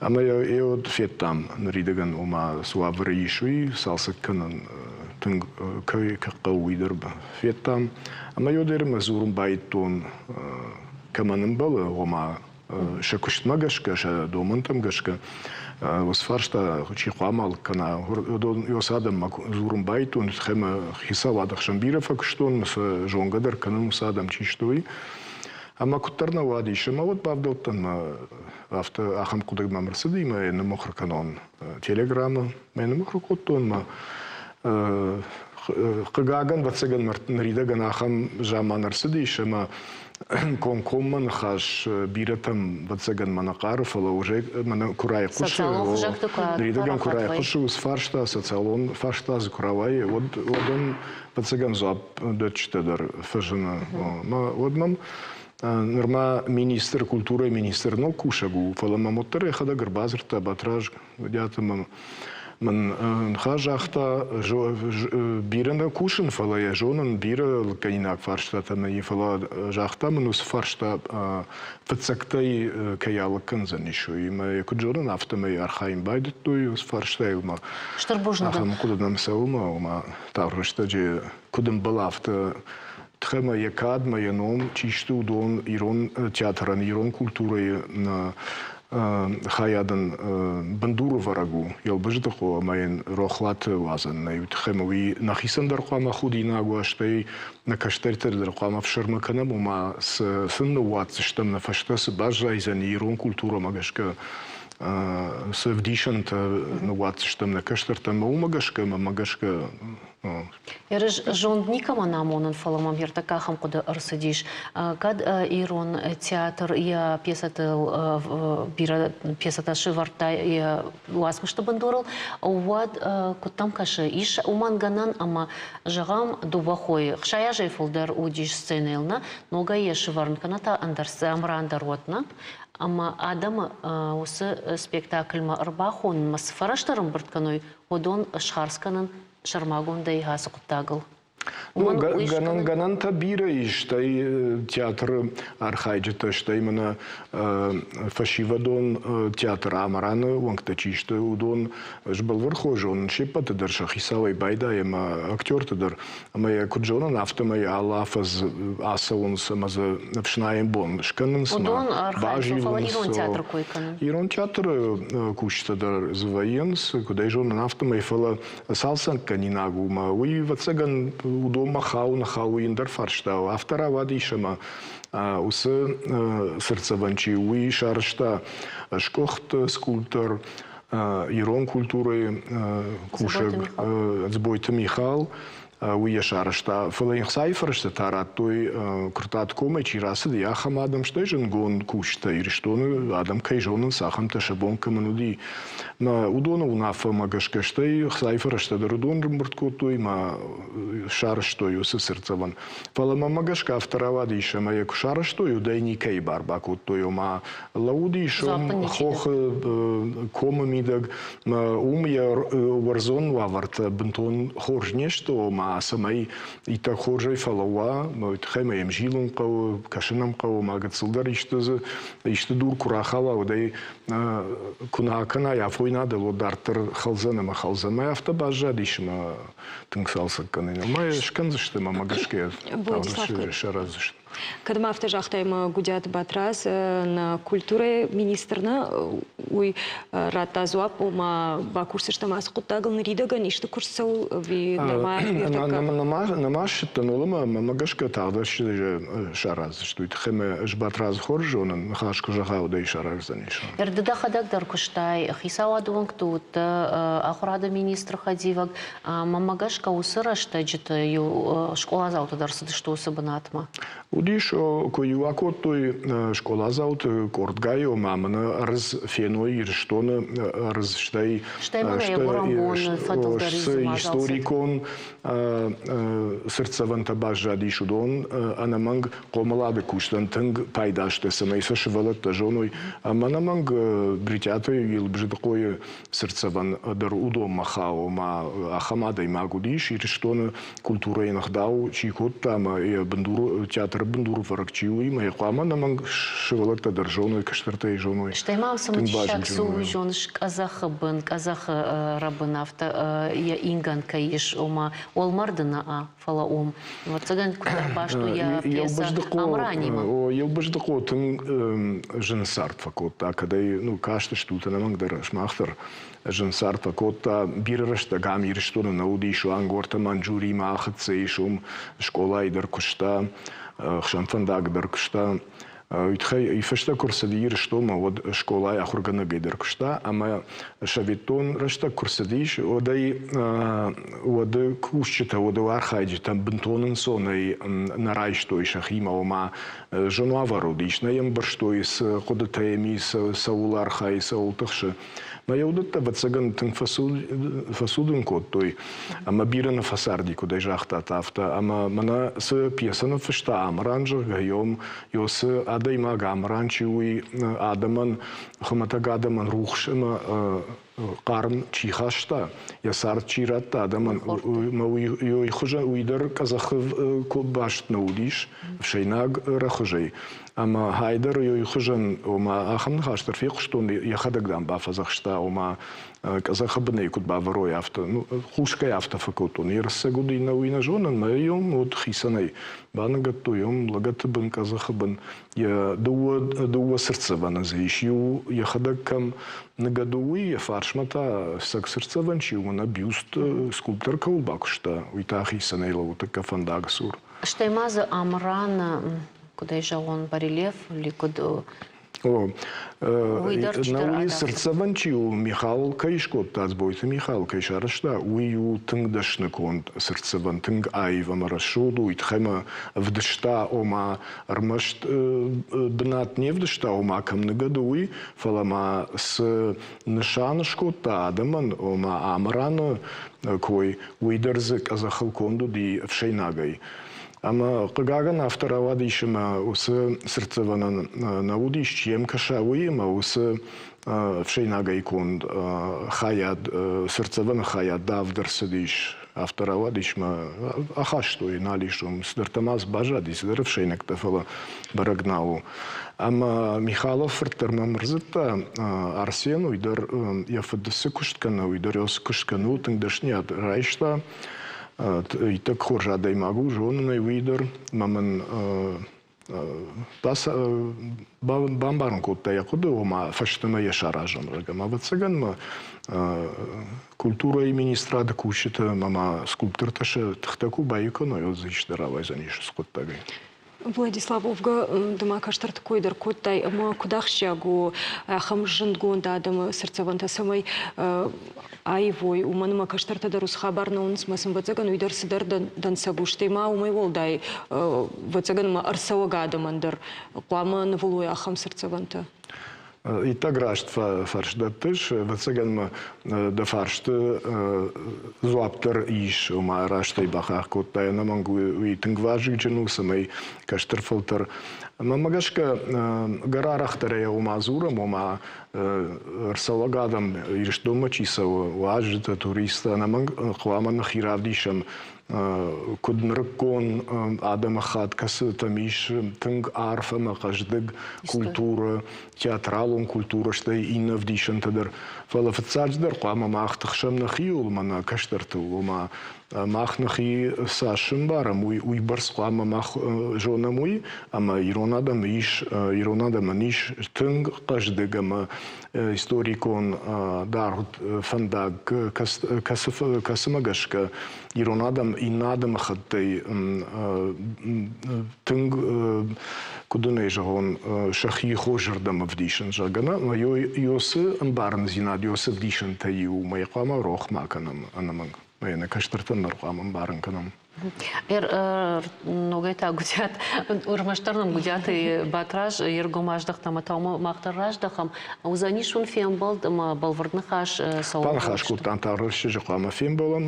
Ӕмӕ йӕ уӕд федтам ныридӕгӕн, ома цы уавӕры ис, уый цалцӕг кӕнын тынг кӕй хъӕуы, уый дӕр федтам. Ӕмӕ йодермӕ дзурын байдыдтон, кӕмӕн ӕмбӕлы, ома сӕ куыстмӕ гӕсгӕ, сӕ домӕнтӕм гӕсгӕ уыцы фарста чи хъуамӕ алыг кӕна, уыдон уыцы адӕммӕ дзурын байдыдтон, ӕмӕ хицауады хсӕн бирӕ фӕкуыстон, сӕ зонгӕ дӕр кӕнын, уыцы адӕм чи сты, уый. Ӕмӕ куыддӕр нӕ уадис, ӕмӕ уӕд бавдӕлдтӕн мӕ афтӕ ахӕм хъуыды мӕм ӕрцыди, мӕ йӕ ныммыхуыр кӕнон телеграммы. Мӕ ныммыхуыр кодтон мӕ хъыгагӕн, ӕвӕццӕгӕн, ныридӕгӕн ахӕм заман ӕрцыдис, ӕмӕ комкоммӕ ныхас бирӕтӕм, ӕвӕццӕгӕн, мӕ нӕ хъары, фӕлӕ уже мӕнӕ куы райхъуысы, ныридӕгӕн куы райхъуысы уыцы фарста, социалон фарста дзы куы рауайы, уӕд уӕд ӕм, ӕвӕццӕгӕн, дзуапп дӕтджытӕ дӕр фӕзыны. Уӕд мӕм нырма министр, культурӕйы министр ног кусӕг у, фӕлӕ мӕм уӕддӕр йӕхӕдӕг ӕрбадзырдта Батраз Гуыдиаты мӕм мын ныхас загъта, бирӕ нӕ кусын, фӕлӕ йӕ зонын, бирӕ лыггӕнинаг фарстатӕ нӕ фӕлӕ загъта мын уыцы фарста фыццӕгтӕй кӕй алыг кӕндзӕнис, уый. Ӕмӕ йӕ куыд зонын, афтӕмӕй архайын байдыдтой уыцы фарстайыл ма.
Стыр бузныг.
Ахӕм хъуыды нӕм цӕуы ма, ома тагъд рӕстӕджы куыд ӕмбӕлы, афтӕ тыхӕй йӕ кад мӕ йӕ ном чи сты, уыдон ирон театрӕн, ирон культурӕйы хайадӕн бындурӕвӕрӕг у Елбыздыхъо ӕмӕ йын рохуаты уадзӕн нӕй. Уый тыххӕй ӕмӕ уый нӕхицӕн дӕр хъуамӕ худинаг уа, стӕй нӕ кӕстӕртӕ дӕр хъуамӕ ӕфсӕрмы кӕнӕм, ома цы сын ныууадздзыстӕм, нӕ фӕстӕ цы баззайдзӕн ирон культурӕмӕ гӕсгӕ цы ӕвдисӕнтӕ ныууадздзыстӕм нӕ кӕстӕртӕм, ӕмӕ уымӕ гӕсгӕ, мӕ гӕсгӕ.
Ерыс зонд никӕмӕн амонын, фӕлӕ мӕм ӕртӕккӕ ахӕм хъуыды ӕрцыдис. Кӕд ирон театр йӕ пьесӕтыл бирӕ пьесӕтӕ сӕвӕрдта йӕ уацмысты бындурыл, уӕд куыд дӕм кӕсы, ис уымӕн гӕнӕн ӕмӕ, зӕгъӕм, дыууӕ хойы 60 азӕй фылдӕр уыдис сценӕйыл, нӕ ногӕй йӕ сӕвӕрын кӕнӕ та ӕндӕр ӕмран дӕр уӕд, нӕ? Ӕмӕ адӕмы уыцы спектакльмӕ ӕрбахонынмӕ цы фӕрӕзтӕ ӕрӕмбырд кӕной, уыдон схардз кӕнын сӕрмагондӕй ацы хъуыддагыл?
Ну, гӕнӕнтӕ бирӕ ис, стӕй театры архайджытӕ, стӕй мӕнӕ фӕсивӕдон театр Амыраны уӕнгтӕ чи сты, уыдон сбӕлвырд хорз зонын се ппӕты дӕр сӕ хицауӕй байдайы ӕмӕ актерты дӕр. Ӕмӕ йӕ куыд зонын, афтӕмӕй алы афӕдз ацӕуынц ӕмӕ дзы ӕфснайӕн бон скӕнынц.
Уыдон архайынц, фӕлӕ ирон театры кой кӕнын.
Ирон театры кусджытӕ дӕр дзы вӕййынц, куыд ӕй зонын, афтӕмӕй, фӕлӕ цалцӕггӕнинаг у мӕ уый, ӕвӕццӕгӕн, уыдонмӕ хауы, нӕ хауы, ӕндӕр фарста у. Афтӕ рауадис, ӕмӕ уыцы цыртдзӕвӕн чи у, уый сарӕзта сгуыхт скульптор, ирон культурӕйы кусӕг Дзбойты Михал. Уый йӕ сарӕзта. Фӕлӕ йын хцайы фӕрӕзтӕ та радтой, Куырттатгомӕй чи рацыди, ахӕм адӕм, стӕй зындгонд кусджытӕ Ирыстоны адӕм кӕй зонынц, ахӕмтӕ сӕ бон кӕмӕн уыди. Мӕ уыдоны уынаффӕмӕ гӕсгӕ стӕй хцайы фӕрӕзтӕ дӕр уыдон рымбырд кодтой мӕ сарӕзтой уыцы цыртдзӕвӕн. Фӕлӕ мӕнмӕ гӕсгӕ афтӕ рауадис, ӕмӕ йӕ куы сарӕзтой, уӕд ӕй никӕйы бар бакодтой, ома лӕууыдис хохы комы мидӕг. Уым йӕ уарзон уавӕртӕ бынтон хорз не сты, ома цӕмӕй иттӕг хорзӕй фӕлӕууа, уый тыххӕй ма йӕм зилын хъӕуы, кӕсын ӕм хъӕуы, ма гыццылдӕр исты дзы исты дур куы рахауа, уӕд ӕй куы нӕ акӕнай афойнадыл, уӕд дарддӕр хӕлдзӕн ӕмӕ хӕлдзӕн. Мӕ афтӕ баззадис ӕмӕ тынг цалцӕг кӕнын. Ӕмӕ скӕндзысты ӕмӕ мӕ гӕсгӕ сараздзысты.
Кӕд ма афтӕ загътай, ӕмӕ Гуыдиаты Батрадз нӕ культурӕйы министр нӕ, уый радта дзуапп, ома бакусдзыстӕм ацы хъуыддагыл ныридӕгӕн исты куыст цӕуы ӕви нырма
Нӕма ссыдтӕн, уымӕ мӕ гӕсгӕ тагъд сараздзысты. Уый тыххӕй мӕ ӕз Батрадзы хорз зонын, ныхас куы зӕгъа, уӕд ӕй сараздзӕнис.
Ды дӕхӕдӕг дӕр куыстай хицауады уӕнгты, уыдтӕ ахуырады министры хӕдивӕг. Мӕнмӕ гӕсгӕ, уыцы рӕстӕджыты-иу скъоладзаутӕ дӕр цыдысты уыцы бынатмӕ.
Уыдис, куы-иу акодтой скъоладзауты къордгай, ома мӕнӕ ӕрдз феной Ирыстоны ӕрдз, стӕй
Стӕй мӕнӕ йӕ гуырӕнбоны фӕдыл дӕр
цы историкон цыртдзӕвӕнтӕ баззадис, уыдон ӕнӕмӕнг хъомылады кустӕн тынг пайда сты, цӕмӕй сӕ сывӕллӕттӕ зоной. Ӕмӕ ӕнӕмӕнг Брытъиаты Елбыздыхъойы цыртдзӕвӕн дӕр уыдонмӕ хауы, ома ахӕм адӕймаг уыдис, Ирыстоны культурӕйы ӕгъдау чи кодта ӕмӕ йӕ бындур, театры бындурӕвӕрӕг чи у, уый хъуамӕ ӕнӕмӕнг сывӕллӕттӕ дӕр зоной, кӕстӕртӕ йӕ зоной.
Стӕй ма цымыдисаг цы у, зоныс, къӕдзӕхы бын, къӕдзӕхы рӕбын афтӕ йӕ ингӕн кӕй ис, ома уӕлмӕрды нӕ, фӕлӕ уым. Ӕвӕццӕгӕн, куыддӕр баст у йӕ пьесӕ Амранимӕ.
Елбыздыхъо тынг зын цард фӕкодта, кӕд ӕй ну, кастыстут, ӕнӕмӕнгдӕр сымах дӕр зын цард фӕкодта. Бирӕ рӕстӕг ам Ирыстоны нӕ уыдис, Ангорты Манчжуримӕ ахӕццӕ ис, уым скъолайы дӕр куыста, ӕхсӕнфӕндаг дӕр куыста. Уый тыххӕй фӕстӕ куы рцыди Ирыстонмӕ, уӕд скъолайы ахуыргӕнӕгӕй дӕр куыста ӕмӕ советтон рӕстӕг куы рцыдис, уӕд ӕй уӕды кусджытӕ, уӕды архайджытӕн бынтон ӕнцонӕй нӕ райстой сӕхимӕ, ома зын уавӕр уыдис, нӕ йӕ ӕмбӕрстой, цы хъуыдытӕ йӕм и, цӕуыл архайы, цӕуыл тыхсы. Мӕ йӕ уыдӕттӕ, ӕвӕццӕгӕн, тынг фӕцудын кодтой ӕмӕ бирӕ нӕ фӕцарди, куыд ӕй загътат, афтӕ. Ӕмӕ мӕнӕ цы пьесӕ ныффыста Амыран, зӕгъгӕ, йом цы адӕймаг Амыран чи у, уый адӕмӕн, хуымӕтӕг адӕмӕн рухс ӕмӕ хъарм чи хаста, йӕ цард чи радта адӕмӕн, уый хуызӕн уый дӕр къӕдзӕхы баст нӕ уыдис, ӕфсӕйнаг рӕхуызӕй. Ӕмӕ хайдӕр уый хуызӕн, ома ахӕм ныхас дӕр фехъуыстон, йӕхӕдӕг дам бафӕдзӕхста, ома къӕдзӕхы бынӕй куыд бавӕрой, афтӕ. Ну, хъусгӕ афтӕ фӕкодтон. Йе рцӕг уыд, иннӕ уый нӕ зонын, мӕ йом уыд хицӕнӕй. Баныгӕдтой йом лӕгӕты бын, къӕдзӕхы бын. Йӕ дыууӕ цыртдзӕвӕны дзы ис. Иу йӕхӕдӕг кӕм ныгӕд у, уый, йӕ фарсмӕ та цӕг цыртдзӕвӕн чи у, нӕ бюст скульптор кӕуыл бакуыста, уый та хицӕнӕй лӕууы тӕккӕ фӕндаг цур.
Стӕй ма дзы Амыран куыд ӕй зӕгъон, барельеф или куыд
О, науи цыртдзӕвӕн чи у, Михал кӕй скодта, Дзбойты Михал кӕй сарӕзта, уый у тынг дӕсны конд цыртдзӕвӕн, тынг аив ӕмӕ рӕсугъд у, уый тыххӕй ма ӕвдыста, ома ӕрмӕст бынат не вдыста, ома кӕм ныгӕд у, уый, фӕлӕ ма цы нысан скодта адӕмӕн, ома Амыраны кой, уый дӕр дзы къӕдзӕхыл конд уыди ӕфсӕйнагӕй. Ӕмӕ, хъыгагӕн, афтӕ рауадис, ӕмӕ уыцы цыртдзӕвӕнӕн нӕ уыдис, чи йӕм кӕса, уый, ӕмӕ уыцы ӕфсӕйнагӕй конд хайад, цыртдзӕвӕны хайад давд ӕрцыдис. Афтӕ рауадис мӕ ахастой, нал ис уым. Цыдӕртӕ ма дзы баззади, цыдӕр ӕфсӕйнӕгтӕ, фӕлӕ бӕрӕг нал у. Ӕмӕ Михалов фырт дӕр мӕм ӕрдзырдта, Арсен, уый дӕр йӕ фыд цы куыст кӕны, уый дӕр цы куыст кӕны, уый тынг дӕсныйад райста. Иттӕг хорз адӕймаг у, зонын ӕй уый дӕр. Ӕмӕ мын бамбарын кодта йӕ хъуыды, ома фӕстӕмӕ йӕ саразӕм, зӕгъгӕ. Ӕмӕ ӕвӕццӕгӕн мӕ культурӕйы министрады кусджытӕ ӕмӕ ма скульптортӕ сӕ тыхтӕ куы баиу кӕной, уӕд дзы исты рауайдзӕнис уыцы хъуыддагӕй.
Владислав Овга, ды ма кӕстӕрты кой дӕр кодтай, ӕмӕ куыд ахсджиаг у ахӕм зындгонд адӕмы цыртдзӕвӕнтӕ, цӕмӕй аивой, уымӕн ӕмӕ кӕстӕртӕ дӕр уыцы хабар нӕ уынынц, мӕ сын ӕвӕццӕгӕн уый дӕр цыдӕр дӕнцӕг у, стӕй ма уымӕй уӕлдай ӕвӕццӕгӕн ӕмӕ ӕрцӕуӕг адӕмӕн дӕр хъуамӕ нывыл уой ахӕм цыртдзӕвӕнтӕ.
Иттӕг раст фарст дӕттыс. Ӕвӕццӕгӕн ма дӕ фарсты дзуапп дӕр ис, ома растӕй бахахх кодтай. Ӕнӕмӕнг уый тынг вазыгджын у, цӕмӕй кӕстӕр фӕлтӕр. Мӕнмӕ гӕсгӕ, гӕр арӕхдӕрӕй ома дзурӕм, ома ӕрцӕуӕг адӕм Ирыстонмӕ чи цӕуы, уазджытӕ, туристтӕ, ӕнӕмӕнг хъуамӕ нӕхи равдисӕм куыд нырыккон адӕмыхатт, кӕцытӕм ис тынг арф ӕмӕ хъӕздыг культурӕ, театралон культурӕ, стӕй иннӕ ӕвдисӕнтӕ дӕр. Фӕлӕ фыццаджыдӕр хъуамӕ мах тыхсӕм нӕхиуыл ӕмӕ нӕ кӕстӕртыл, ома мах нӕхи цас ӕмбарӕм, уый уыйбӕрц хъуамӕ мах зонӕм уый, ӕмӕ ирон адӕм ис, ирон адӕмӕн ис тынг хъӕздыг ӕмӕ историкон даргъ фӕндаг, кӕцымӕ гӕсгӕ ирон адӕм иннӕ адӕмыхаттӕй тынг, куыд ын ӕй зӕгъон, сӕхи хорзӕрдӕм ӕвдисын, зӕгъгӕ, ёсы ӕмбарындзинад, ёсы ӕвдисӕнтӕ иу мӕй хъуамӕ рох ма кӕнӕм ӕнӕмӕнг. Нӕ кӕстӕртӕн дӕр хъуамӕ ӕмбарын кӕнӕм.
Ногӕй та Гуытьиат, ӕрмӕстдӕр нӕм Гуытьиаты Батраз йе ргом аздӕхт ӕмӕ та мах дӕр раздӕхӕм. Уыдзӕнис уын фембӕлд ӕмӕ бӕлвырд ныхас цӕуыл?
Баныхас кодтам та рӕстӕджы хъуамӕ фембӕлӕм,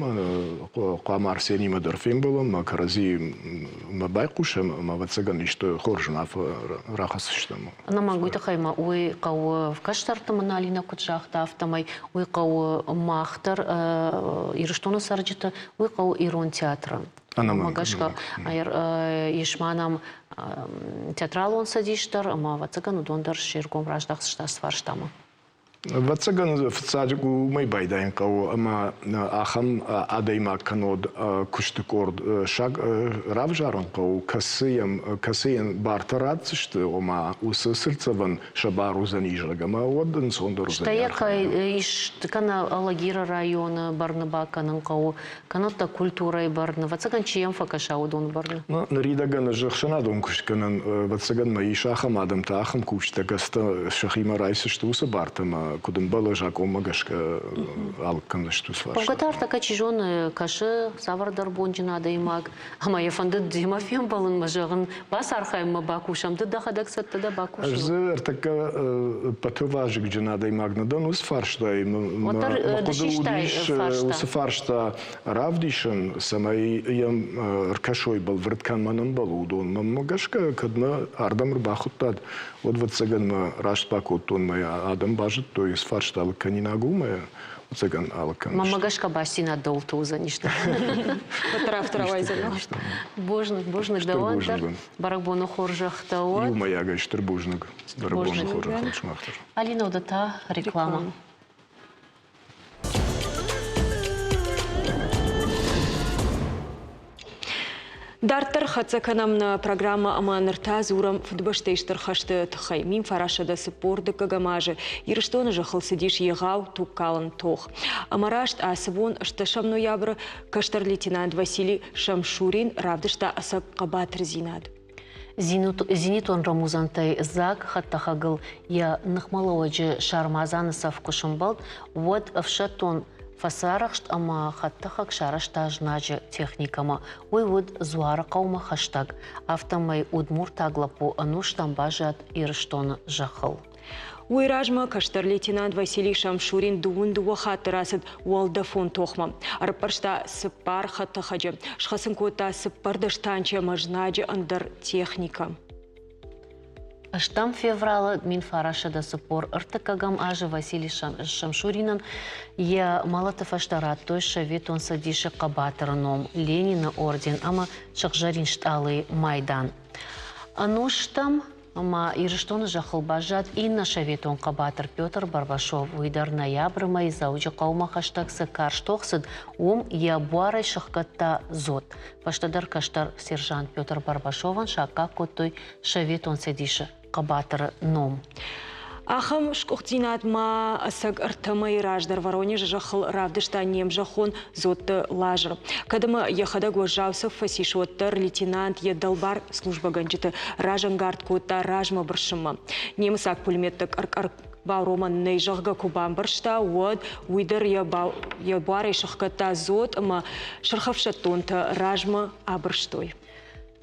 хъуамӕ Арсенимӕ дӕр фембӕлӕм, мӕ кӕрӕдзимӕ байхъусӕм ӕмӕ ӕвӕццӕгӕн исты хорз уынаффӕ рахӕсдзыстӕм.
Ӕнӕмӕнг уый тыххӕй ма уый хъӕуы кӕстӕрты мын Алинӕ куыд загъта, афтӕмӕй уый хъӕуы мах дӕр Ирыстоны цӕрджыты, уый хъӕуы ирон театры. Уымӕ гӕсгӕ ис ма нӕм театралон цӕдис дӕр ӕмӕ, ӕвӕццӕгӕн, уыдон дӕр се ргом раздахдзысты ацы фарстамӕ.
Ӕвӕццӕгӕн, фыццаджы уымӕй байдайын хъӕуы, ӕмӕ ахӕм адӕймаг кӕннод куысты къорд равзарын хъӕуы, кӕцыйӕн, кӕцыйӕн бартӕ ратдзысты, ома уыцы цыртдзӕвӕн сӕ бар уыдзӕни, зӕгъгӕ, ӕмӕ уӕд ӕнцондӕр уыдзӕни.
Стӕй йӕ кӕй ис кӕнӕ Алагиры районы бӕрны бакӕнын хъӕуы, кӕнӕ та культурӕйы бӕрны, ӕвӕццӕгӕн, чи йӕм фӕкӕса, уыдоны бӕрны?
Ну, ныридӕгӕн ӕз ӕхсӕнадон куыст кӕнын, ӕвӕццӕгӕн мӕ ис ахӕм адӕмтӕ, ахӕм кусджытӕ, кӕцытӕ сӕхимӕ райсдзысты уыцы бартӕ ӕмӕ куыд ӕмбӕлы закъонмӕ гӕсгӕ алыг кӕндзысты уыцы фарстатӕ.
Уӕвгӕ та ӕртӕккӕ, чи зоны, кӕсы цавӕрдӕр бонджын адӕймаг, ӕмӕ йӕ фӕндыд демӕ фембӕлынмӕ, зӕгъын, бацархайынмӕ бакусӕм, ды дӕхӕдӕг цӕттӕ дӕ бакусынмӕ?
Ӕз дзы ӕртӕккӕ ӕппӕты вазыгджын адӕймаг нӕ дӕн уыцы фарстайы.
Уӕддӕр
Мӕ
ды
хъуыды
систай
уыдис
фарста.
уыцы фарста равдисын, цӕмӕй йӕм ӕркӕсой, бӕлвырд кӕмӕн ӕмбӕлы, уыдон. Мӕнмӕ гӕсгӕ, кӕд мӕ ардӕм ӕрбахуыдтат, уӕд, ӕвӕццӕгӕн, мӕ раст бакодтон, мӕ адӕм базыдтой, цы фарста алыг кӕнинаг у, мӕ ӕвӕццӕгӕн, алыг кӕндзысты.
Мӕнмӕ гӕсгӕ бастдзинад дӕуылты уыдзӕнис.
Уӕддӕр афтӕ рауайдзӕн.
Бузныг, бузныг дӕуӕн дӕр. Бӕрӕгбоны хорзӕх дӕ уӕд.
Иумӕйагӕй стыр бузныг. Бӕрӕгбоны хорзӕх уӕд сымах дӕр.
Алина, уӕдӕ та реклама.
Дарддӕр хӕццӕ кӕнӕм нӕ программӕ ӕмӕ ныр та дзурӕм Фыдыбӕстӕйы Стыр хӕсты тыххӕй. 1945 азы Ирыстоны зӕххыл цыдис егъау тугкалӕн тох. Ӕмӕ раст ацы бон, 8 ноябры, кӕстӕр лейтенант Василий Шамшурин равдыста ӕцӕг хъӕбатырдзинад.
Зенитон рӕмудзӕнтӕй дзаг хӕдтӕхӕгыл йӕ ныхмӕлӕууӕджы сармадзаны цӕф куы сӕмбӕлд, уӕд ӕфсӕддон фӕцарӕхст ӕмӕ хӕдтӕхӕг сарӕзта знаджы техникӕмӕ. Уый уыд Дзуарыхъӕумӕ хӕстӕг. Афтӕмӕй удмуртаг лӕппу ӕнустӕм баззад Ирыстоны зӕххыл.
Уый размӕ кӕстӕр лейтенант Василий Шамшурин дыууын дыууӕ хатты рацыд уӕлдӕфон тохмӕ. Ӕрыппӕрста цыппар хӕдтӕхӕджы, схӕцын кодта цыппӕрдӕс танчы ӕмӕ знаджы ӕндӕр техникӕ.
Ӕстӕм февралы 1943 азы Василий Шамшуринӕн йӕ мӕлӕты фӕстӕ радтой Советон Цӕдисы хъӕбатыры ном, Ленины орден ӕмӕ Сыгъзӕрин стъалыйы майдан. Ӕнустӕм ма Ирыстоны зӕххыл баззад иннӕ советон хъӕбатыр Петр Барбашов. Уый дӕр ноябры мӕйы Дзӕуджыхъӕумӕ хӕстӕг цы карз тох цыд, уым йӕ буарӕй сыхгӕдта дзот. Фӕстӕдӕр кӕстӕр сержант Петр Барбашовӕн саккаг кодтой Советон Цӕдисы хъӕбатыры ном.
Ахӕм сгуыхтдзинад ма ӕцӕг ӕртӕ мӕйы раздӕр Воронежы зӕххыл равдыста не мзӕххон Дзотты Лазыр. Кӕд ӕмӕ йӕхӕдӕг уӕззау цӕф фӕцис, уӕддӕр лейтенант йӕ дӕлбар службӕгӕнджыты разӕнгард кодта размӕ бырсынмӕ. Немыцаг пулеметтӕ къӕр-къӕр бауромӕн нӕй, зӕгъгӕ, куы бамбӕрста, уӕд уый дӕр йӕ буарӕй сыхгӕдта дзот ӕмӕ сырхӕфсӕддонтӕ размӕ абырстой.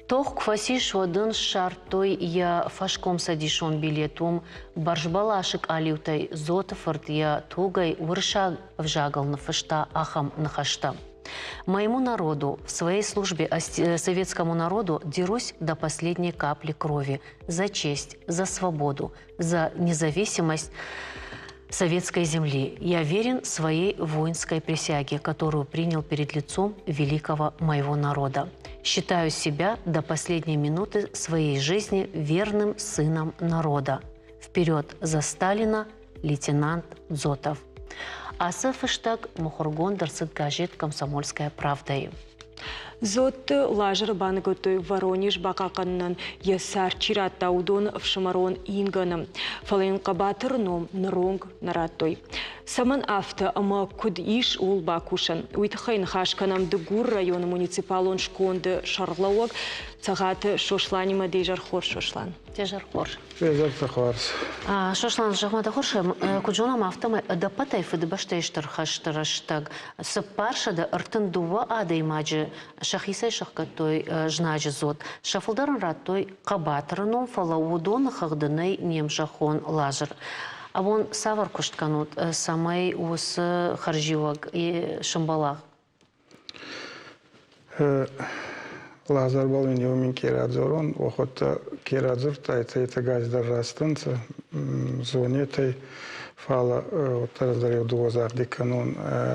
Тох куы фӕцис, уӕд ын ссардтой йӕ фӕскомцӕдисон билет. Уым бӕрзбӕласы къалиутӕй Дзоты фырт йӕ тугӕй уырыссаг ӕвзагыл ныффыста ахӕм ныхӕстӕ. Моему народу в своей службе советскому народу дерусь до последней капли крови за честь, за свободу, за независимость советской земли. Я верен своей воинской присяге, которую принял перед лицом великого моего народа. Считаю себя до последней минуты своей жизни верным сыном народа. Вперед за Сталина, лейтенант Дзотов. Ацы фыстӕг мыхуыргонд ӕрцыд газет «Комсомольская правда»-йы.
Дзотты Лазары баныгӕдтой Воронеж бахъахъхъӕнынӕн йӕ цард чи радта, уыдоны ӕфсымӕрон ингӕны. Фӕлӕ йын хъӕбатыры ном ныронг нӕ радтой. Цӕмӕн афтӕ ӕмӕ куыд ис ууыл бакусӕн? Уый тыххӕй ныхас кӕнӕм Дыгур районы муниципалон сконды сӕргълӕууӕг Цӕгаты Сосланимӕ. Де зӕр хорз, Сослан.
Де зӕр хорз.
Изӕрты хорз.
Сослан, зӕгъ-ма дӕ хорз, куыд зонӕм, афтӕмӕй ӕдӕппӕтӕй Фыдыбӕстӕйы Стыр хӕсты рӕстӕг 432 адӕймаджы сӕхицӕй сӕхгӕдтой знаджы дзот. Сӕ фылдӕрӕн радтой хъӕбатыры ном, фӕлӕ уыдоны хыгъды нӕй не мзӕххон Лазыр. Абон цавӕр куыст кӕнут, цӕмӕй уыцы хӕрзиуӕг сӕмбӕла?
Лазарбӕл ин еу минкъий радзорон, уӕхуӕдтӕ ке радзурдтайтӕ, етӕ газдӕр растӕнцӕ, зонетӕй, фал уӕддӕр ӕз дӕр еу дууӕ загъди кӕнун.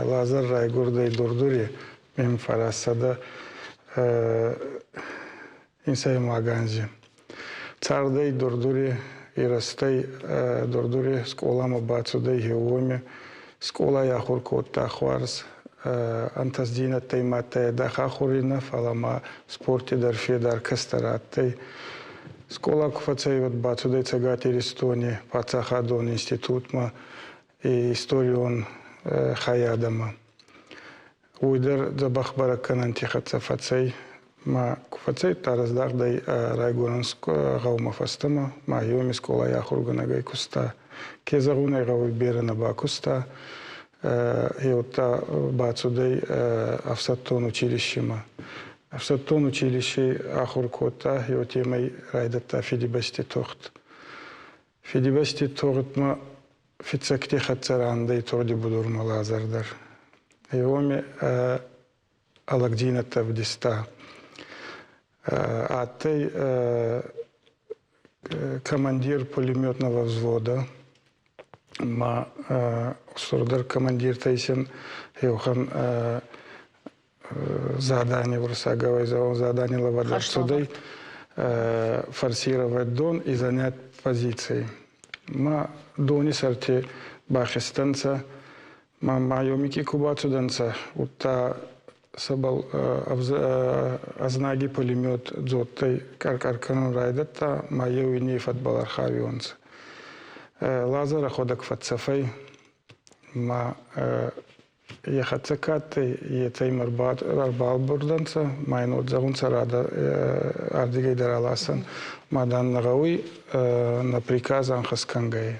Лазар райгурдӕй Дурдури, мин фарастсӕдӕ инсӕймаг анзи. Цардӕй Дурдури, ирӕзтӕй Дурдури скъоламӕ бацудӕй гьеуоми. Скъолай ахур кодта хуарз ӕнтӕстдзийнӕдтӕй ма адтӕй айдагъ ахури нӕ, фалӕ ма спорти дӕр федар кӕстӕр адтӕй. Скъола ку фӕцӕй, уӕд бацудӕй Цӕгат Иристони паддзахадон институтмӕ историон хайадӕмӕ. Уый дӕр дзӕбӕх бӕрӕггӕнӕнти хӕццӕ фӕцӕй. Ма ку фӕцӕй, раздагъдӕй райгурӕн гъӕумӕ фӕстӕмӕ, ма еуми скъолай ахургӕнӕгӕй куста. Ке зӕгъун ӕй гъӕуй, берӕ нӕ бакуста. Еудта бацудӕй ӕфсӕддон училищемӕ. Ӕфсӕддон училищей ахур кодта, еутемӕй райдӕдта Фидибӕсти тугъд. Фидибӕсти тугъдмӕ фиццӕгти хӕццӕ рандӕй тугъди будурмӕ Лазар дӕр. Уоми ӕлӕгдзийнӕдтӕ ӕвдиста. Адтӕй командир пулеметного взвода, ма устурдӕр командиртӕй син еухан задание уруссагау задание лӕвӕрд ӕрцудӕй форсировать Дон и занять позиции. Ма Дони сӕрти бахизтӕнцӕ, ма Майомики ку бацудӕнцӕ, удта сӕбӕл ӕзнаги пулемет дзоттӕй къӕр-къӕр кӕнун райдӕдта, ма еу инней фӕдбӕл ӕрхауионцӕ. Лазар ӕхуӕдӕг фӕццӕф ӕй, ма Е хӕццӕ ка адтӕй, етӕ имӕ ӕрбалбурдӕнцӕ, ма ин уӕд зӕгъунцӕ ардигӕй дӕр аласӕн. Ма, дан, нӕ гъӕуй нӕ приказ ӕнхӕст кӕнгӕй.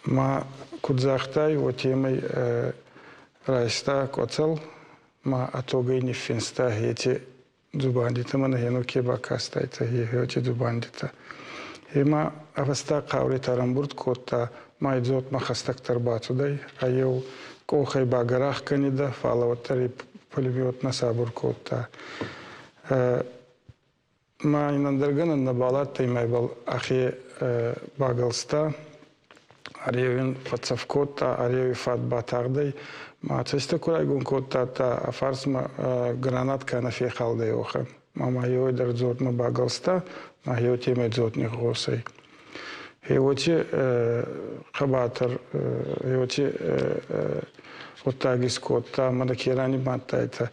Ма куд загътай, уотемӕй райста къоцӕл ма ӕ тогӕй ниффинста еци дзубандитӕ мӕнӕ хену ке бакастайтӕ, еци дзубандитӕ. Ема ӕвӕстаг хъауритӕ ӕрӕмбурд кодта, ма дзотмӕ хӕстӕгдӕр бацудӕй, а еу къохӕй багӕрах кӕнидӕ, фал уӕддӕр и пулемет нӕ сабур кодта. Ма ин ӕндӕр гӕнӕн нӕбал адтӕй, ма ибӕл ӕхе багӕлста, ӕ ин фӕццӕф кодта, ӕ реуи фат батагъдӕй, ма цӕстӕ ку райгон кодта, та ӕ фарсмӕ гранат ка нӕ фехалдӕй, уӕхӕн. Ма ма еуей дӕр дзотмӕ багӕлста, ма еутемӕй дзот нигъгъос ӕй. Гъеуоти хъӕбатӕр, гъеуоти гъуддаг искодта, ӕма дӕ ке ранимадтайтӕ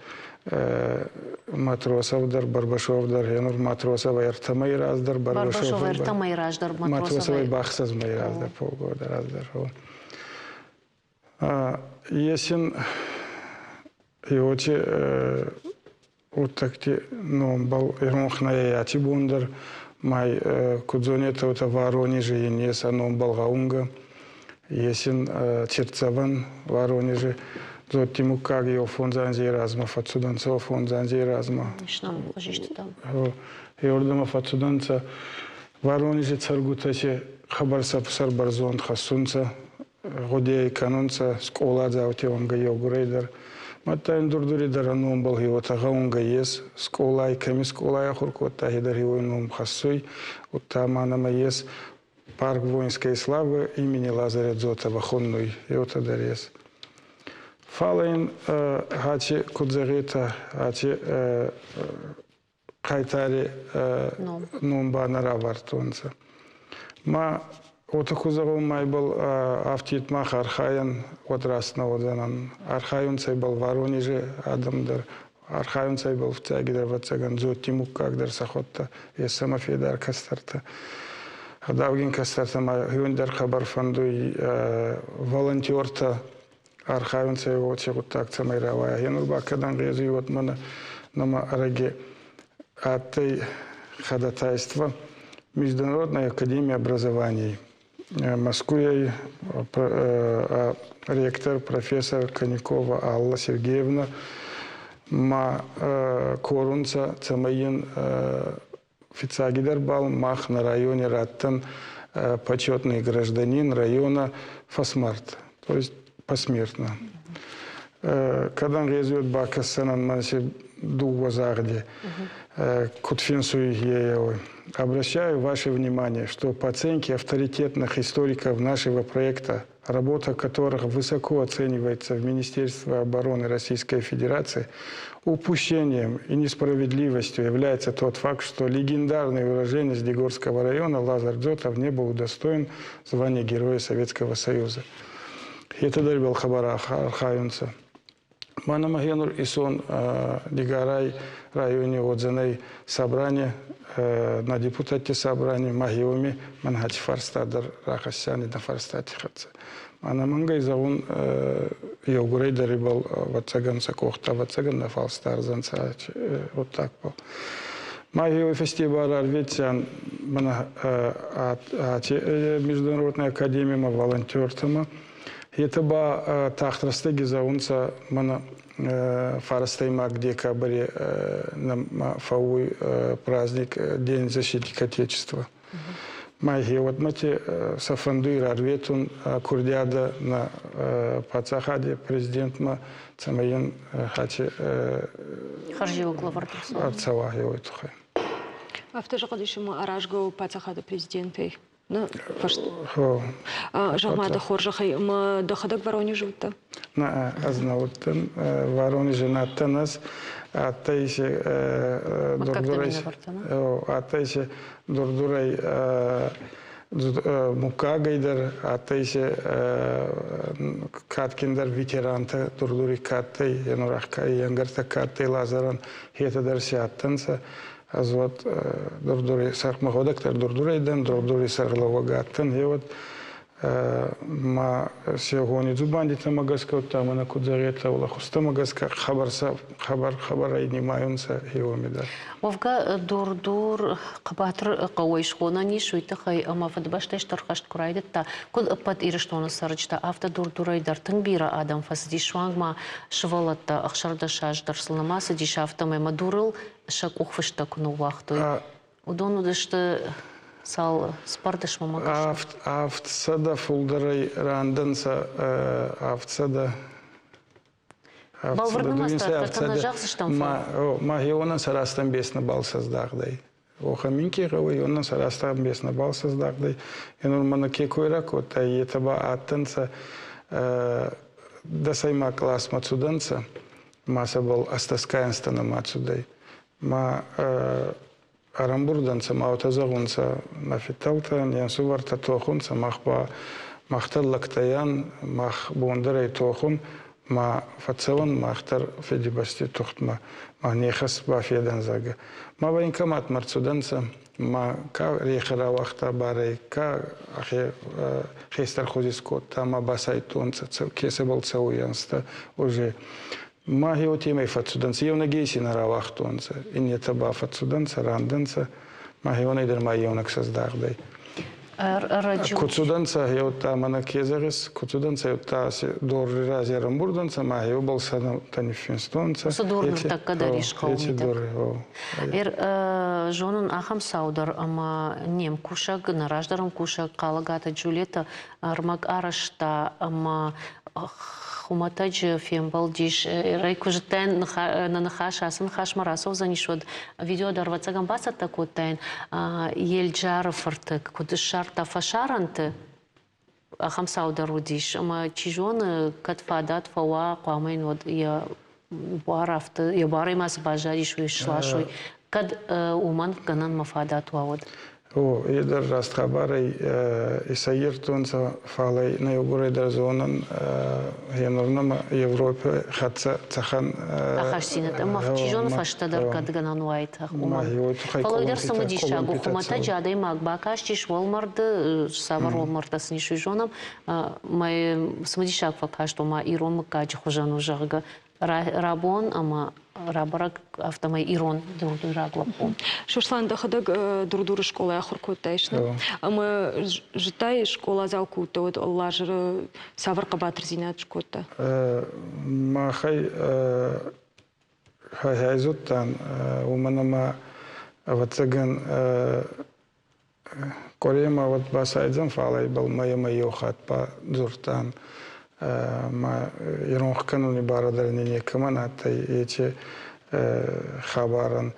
Матросов дӕр, Барбашов дӕр, гъенур Матросов ӕртӕ мӕйи раздӕр,
Барбашов ӕртӕ мӕйи раздӕр,
Матросовӕй бахсӕз мӕйи раздӕр, полгода раздӕр. Есин гъеуоти гъуддӕгти номбӕл иронх нӕй аци бон дӕр, май куд зонетӕ, уотӕ Воронежи ин ес ӕ номбӕл гъӕунгӕ. Ес ин циртдзӕвӕн Воронежи. Дзотти муггаг еу фондз анзей размӕ фӕццудӕнцӕ, фондз анзей размӕ. Еуӕрдӕмӕ фӕццудӕнцӕ. Воронежи цӕргутӕ си хъӕбӕр сӕрбӕрзонд хӕссунцӕ, гъудей кӕнунцӕ скъоладзаути уӕнгӕ еугурӕй дӕр. Мадта ин Дур-Дури дӕр ӕ номбӕл уотӕ гъӕунгӕ ес. Скъолай, кӕми скъолай ахур кодта, е дӕр уой ном хӕссуй. Удта ма нӕмӕ ес парк воинской славы имени Лазаря Дзотова хоннуй, еутӕ дӕр ес. Фал ин аци куд зӕгъетӕ, аци хъайтари ном ба нӕ равардтонцӕ. Ма уотӕ ку зӕгъон, ма ибӕл афтид мах архайӕн, уӕд раст нӕ уодзӕнӕн. Архайунцӕ ибӕл Воронежи адӕм дӕр, архайунцӕ ибӕл фиццагидӕр, ӕвӕццӕгӕн, Дзотти муггаг дӕр сӕхуӕдтӕ, ес сӕмӕ федар кӕстӕртӕ. Гъӕдаугин кӕстӕртӕ ма дӕр хъӕбӕр фӕндуй волонтертӕ архайунцӕ уоци гъуддаг цӕмӕй рауайа. Е нур ба кӕд ӕнгъезуй, уӕд мӕнӕ нӕмӕ ӕрӕги адтӕй ходатайство Международной академии образования. Москве ректор профессор Конякова Алла Сергеевна ма корунцӕ, цӕмӕй ин Фиццагидӕр бал мах на районе раттӕн почетный гражданин района фӕсмӕрд, то есть посмертно. Кӕд ӕнгъезуй бакӕсӕнӕн мӕн си дууӕ загъди, куд финсуй еуе. Обращаю ваше внимание, что по оценке авторитетных историков нашего проекта, работа которых высоко оценивается в Министерстве обороны Российской Федерации, упущением и несправедливостью является тот факт, что легендарный уроженец Дигорского района Лазарь Дзотов не был удостоен звания Героя Советского Союза. Это дӕр бал хабар архайунцӕ. Мӕнӕ гъенур исон Дигарай райони уодзӕнӕй собрание, на депутатти собрание мӕхеуоми мӕн хати фарста дӕр рахӕссиани дӕ фарстати хӕццӕ. Ӕнӕмӕнгӕй зӕгъун, еугурӕй дӕр ибӕл ӕвӕццӕгӕн сӕ къохтӕ ӕвӕццӕгӕн нӕ фалстардзӕнцӕ гъуддагбӕл. Ма фестиваль арветиан мӕнӕ Международной академимӕ волонтертӕмӕ. Етӕ ба тагъд рӕстӕги зӕгъунцӕ мӕнӕ фарастӕймаг декабри фӕууй праздник День защитника Отечества. Ма гъеуӕдмӕти сӕ фӕндуй рарветун курдиадӕ нӕ паддзахади президентмӕ, цӕмӕй ин хати
хӕрзиуӕг лӕвӕрд
ӕрцӕуа гъеуой туххӕй.
Афтӕ зӕгъӕд ис ӕмӕ аразгӕ у паддзахады президентӕй. Зӕгъ-ма дӕ хорзӕхӕй, ӕмӕ дӕхӕдӕг Воронежы уыдтӕ?
Нӕ, ӕз нӕ уыдтӕн. Воронежы нӕ адтӕн ӕз. Адтӕй се Дурдурӕй, адтӕй се Дурдурӕй муггагӕй дӕр, адтӕй се кадгиндӕр ветерантӕ Дурдури ка адтӕй, ӕнгӕртӕ ка адтӕй Лазарӕн, хетӕ дӕр си адтӕнцӕ. Ӕз уӕд Дурдури сӕрмӕходӕг дӕр Дурдурӕй дӕн, Дурдури сӕргълӕууӕг адтӕн. Е уӕд ма сегони дзубандитӕмӕ гӕсгӕ, удта мӕнӕ куд зӕгъетӕ, лӕхустӕмӕ гӕсгӕ хабар хабар хабарӕй нимайунцӕ хеуоми дӕр.
Уӕвгӕ Дур-Дур хъӕбатыр хъӕуӕй схонӕн ис уый тыххӕй, ӕмӕ Фыдыбӕстӕйы Стыр хӕст куы райдыдта, куыд ӕппӕт Ирыстоны цӕрджытӕ, афтӕ Дур-Дурӕй дӕр тынг бирӕ адӕм фӕцыдис, суанг ма сывӕллӕттӕ 16 аз дӕр сыл нӕма цыдис, афтӕмӕй ӕмӕ дурыл сӕ къухфысттӕ куы ныууагътой. Уыдон уыдысты цал цыппӕрдӕсмӕ ма гӕсгӕ?
700 фулдӕрӕй рандӕнцӕ 700.
Бӕлвырд нымӕцтӕ нӕ зӕгъдзыстӕм.
Ма хеуонӕн сӕ рӕстӕмбес нӕбал сӕздагъдӕй. Охӕ минкъий гъӕуй, оннӕн сӕ рӕстӕмбес нӕбал сӕздагъдӕй. Енур мӕнӕ ке кой ракодтай, етӕ ба адтӕнцӕ дӕсӕймаг къласмӕ цудӕнцӕ, ма сӕбӕл ӕстӕсгай ӕнзтӕ нӕма цудӕй. Ма ӕрӕмбурд ӕнцӕ ма уотӕ зӕгъунцӕ, нӕ фидтӕлтӕ, не нсувӕртӕ тохунцӕ, мах ба мах дӕр лӕгтӕйӕн, мах бундӕрӕй тохун, ма фӕццӕуӕн мах дӕр Фидибӕсти тухтмӕ, ма не хӕс бафедӕн, зӕгъгӕ. Ма военкоматмӕ рцудӕнцӕ, ма ка рехи рауагъта барӕй, ка ӕхе хестӕр хузи скодта, ма басайдтонцӕ, ке сӕбӕл цӕуй ӕнзтӕ уже. Ма уотемӕй фӕццудӕнцӕ, еунӕгей си нӕ рауагътонцӕ, иннетӕ ба фӕццудӕнцӕ, рандӕнцӕ, ма хеуонӕй дӕр ма еунӕг сӕздагъдӕй. Ку цудӕнцӕ, еудта мӕнӕ ке зӕгъис, ку цудӕнцӕ, еудта дори рази ӕрӕмбурдӕнцӕ, ма хеубӕл сӕнӕ ниффинстонцӕ.
Уыцы дор ныртӕккӕ дӕр ис хъӕуы
мидӕг.
Зонын ахӕм цау дӕр, ӕмӕ не мкусӕг, нӕ раздӕр ӕмкусӕг Хъалыгаты Джульетта ӕрмӕг арӕзта ӕмӕ хуымӕтӕджы фембӕлдис. Рӕй куы зыдтаин, нӕ ныхас ацы ныхасмӕ рацӕудзӕнис, уӕд видео дӕр ӕвӕццӕгӕн бацӕттӕ кодтаин. Елджары фырты куыд ссардта фӕсарӕнты, ахӕм цау дӕр уыдис. Ӕмӕ чи зоны, кӕд фадат фӕуа, хъуамӕ йын уӕд йӕ буар афтӕ, йӕ буарӕй ма цы баззадис, уый сласой. Кӕд уымӕн гӕнӕн мӕ фадат уа, уӕд.
О, е дӕр раст хабарӕй исӕййирдтонцӕ, фал ӕй нӕ еугурӕй дӕр зонӕн, енур нӕмӕ Европи хӕццӕ цӕхӕн
ахастдзийнӕдтӕ ӕма чи зоны фӕстӕдӕр кӕд гӕнӕн уайд, уымӕн. Фӕлӕ уый дӕр цымыдисаг у, хуымӕтӕджы адӕймаг бакастис уӕлмӕрды, цавӕр уӕлмӕрдтӕ сын ис, уый зонӕм. Мӕ цымыдисаг фӕкаст, ома ирон мыггаджы хуызӕн у, зӕгъгӕ, рабон ӕмӕ рабӕрӕг афтӕмӕй ирон дурдуйраг лӕппу.
Сослан, дӕхӕдӕг Дурдуры скъолайы ахуыр кодтаис, нӕ? Ӕмӕ зыдтай, скъоладзау куы уыдтӕ, уӕд Лазары цавӕр хъӕбатырдзинад скодта?
Махӕй хай зудтан, уымӕн ӕмӕ ӕвӕццӕгӕн Къуӕремӕ уӕд басайдзӕн, фал ибӕл мӕйӕмӕ еу хатт ба дзурдтан. Ма иронх кӕнуни барӕ дӕр ни некӕмӕн адтӕй еци хабарӕн.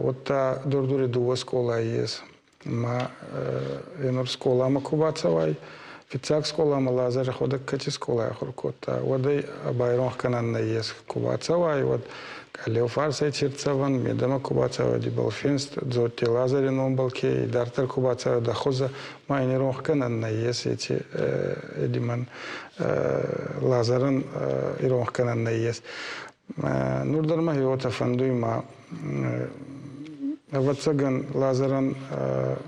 Удта Дур-Дури дууӕ скъолай ес. Ма енур скъоламӕ ку бацӕуай, фиццаг скъоламӕ Лазӕр ӕхуӕдӕг кӕци скъолай ахур кодта, уӕд ӕй байронх кӕнӕн нӕййес. Ку бацӕуай, уӕд Галеу фарсӕй циртдзӕвӕн, медӕмӕ ку бацӕуӕд ибӕл финст, Дзотти Лазари номбӕл ке идарддӕр ку бацӕуӕд ӕ хузӕ, ма ин иронхгӕнӕн нӕййес еци эдимӕн Лазарӕн иронхгӕнӕн нӕййес. Нур дӕр мӕ уотӕ фӕндуй ма ӕвӕццӕгӕн Лазарӕн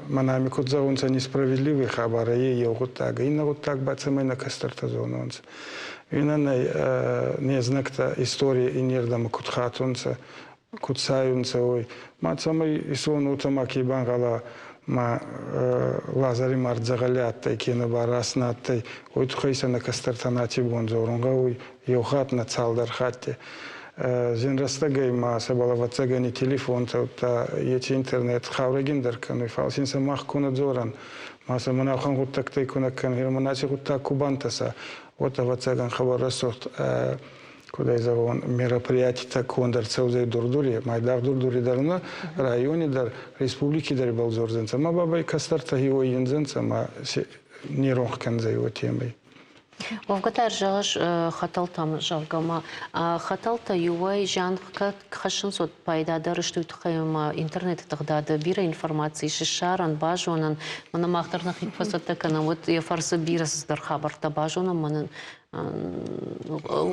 мӕнӕ ами куд зӕгъунцӕ несправедливый хабар е еу гъуддаг, иннӕ гъуддаг ба цӕмӕй нӕ кӕстӕртӕ зононцӕ. Иннӕ не знӕгтӕ истори иннердӕмӕ куд хатунцӕ, куд сайунцӕ, уой. Ма цӕмӕй исон уотӕ маке бангъӕла ма Лазари мард дзӕгъӕли адтӕй кенӕ ба раст нӕ адтӕй, уой туххӕй сӕ нӕ кӕстӕртӕн аци бон дзорун гъӕуй еу хатт нӕ цалдӕр хатти. Зин рӕстӕгӕй ма сӕбӕл ӕвӕццӕгӕн и телефонтӕ, удта еци интернет хъаурӕгиндӕр кӕнуй, фал син сӕ мах ку нӕ дзорӕн, ма сӕ мӕнӕ уӕхӕн гъуддӕгтӕй ку нӕ кӕнӕн, мӕнӕ аци гъуддаг ку бантӕса, уӕд ӕвӕццӕгӕн хъӕбӕр рӕсугъд куд ӕй зӕгъон, мероприятитӕ конд ӕрцӕудзӕй Дур-Дури, майдагъ Дур-Дури дӕр нӕ, райони дӕр, республики дӕр ибӕл дзордзӕнцӕ. Ма бабӕй кӕстӕртӕ иуӕйиндзӕнцӕ ма не ронх кӕндзӕй уотемӕй.
Уӕвгӕ та зӕгъыс хӕтӕлтӕм, зӕгъгӕ ма хӕтӕлтӕ иуӕй зиан хӕссынц, уӕд пайда дӕр сты уый тыххӕй ӕмӕ интернеты тыгъдады бирӕ информаци ис ссарӕн, базонӕн. Мӕнӕ мах дӕр нӕхи куы фӕцӕттӕ кӕнӕм, уӕд йӕ фӕрцы бирӕ цыдӕр хабӕрттӕ базонӕм, мӕнӕ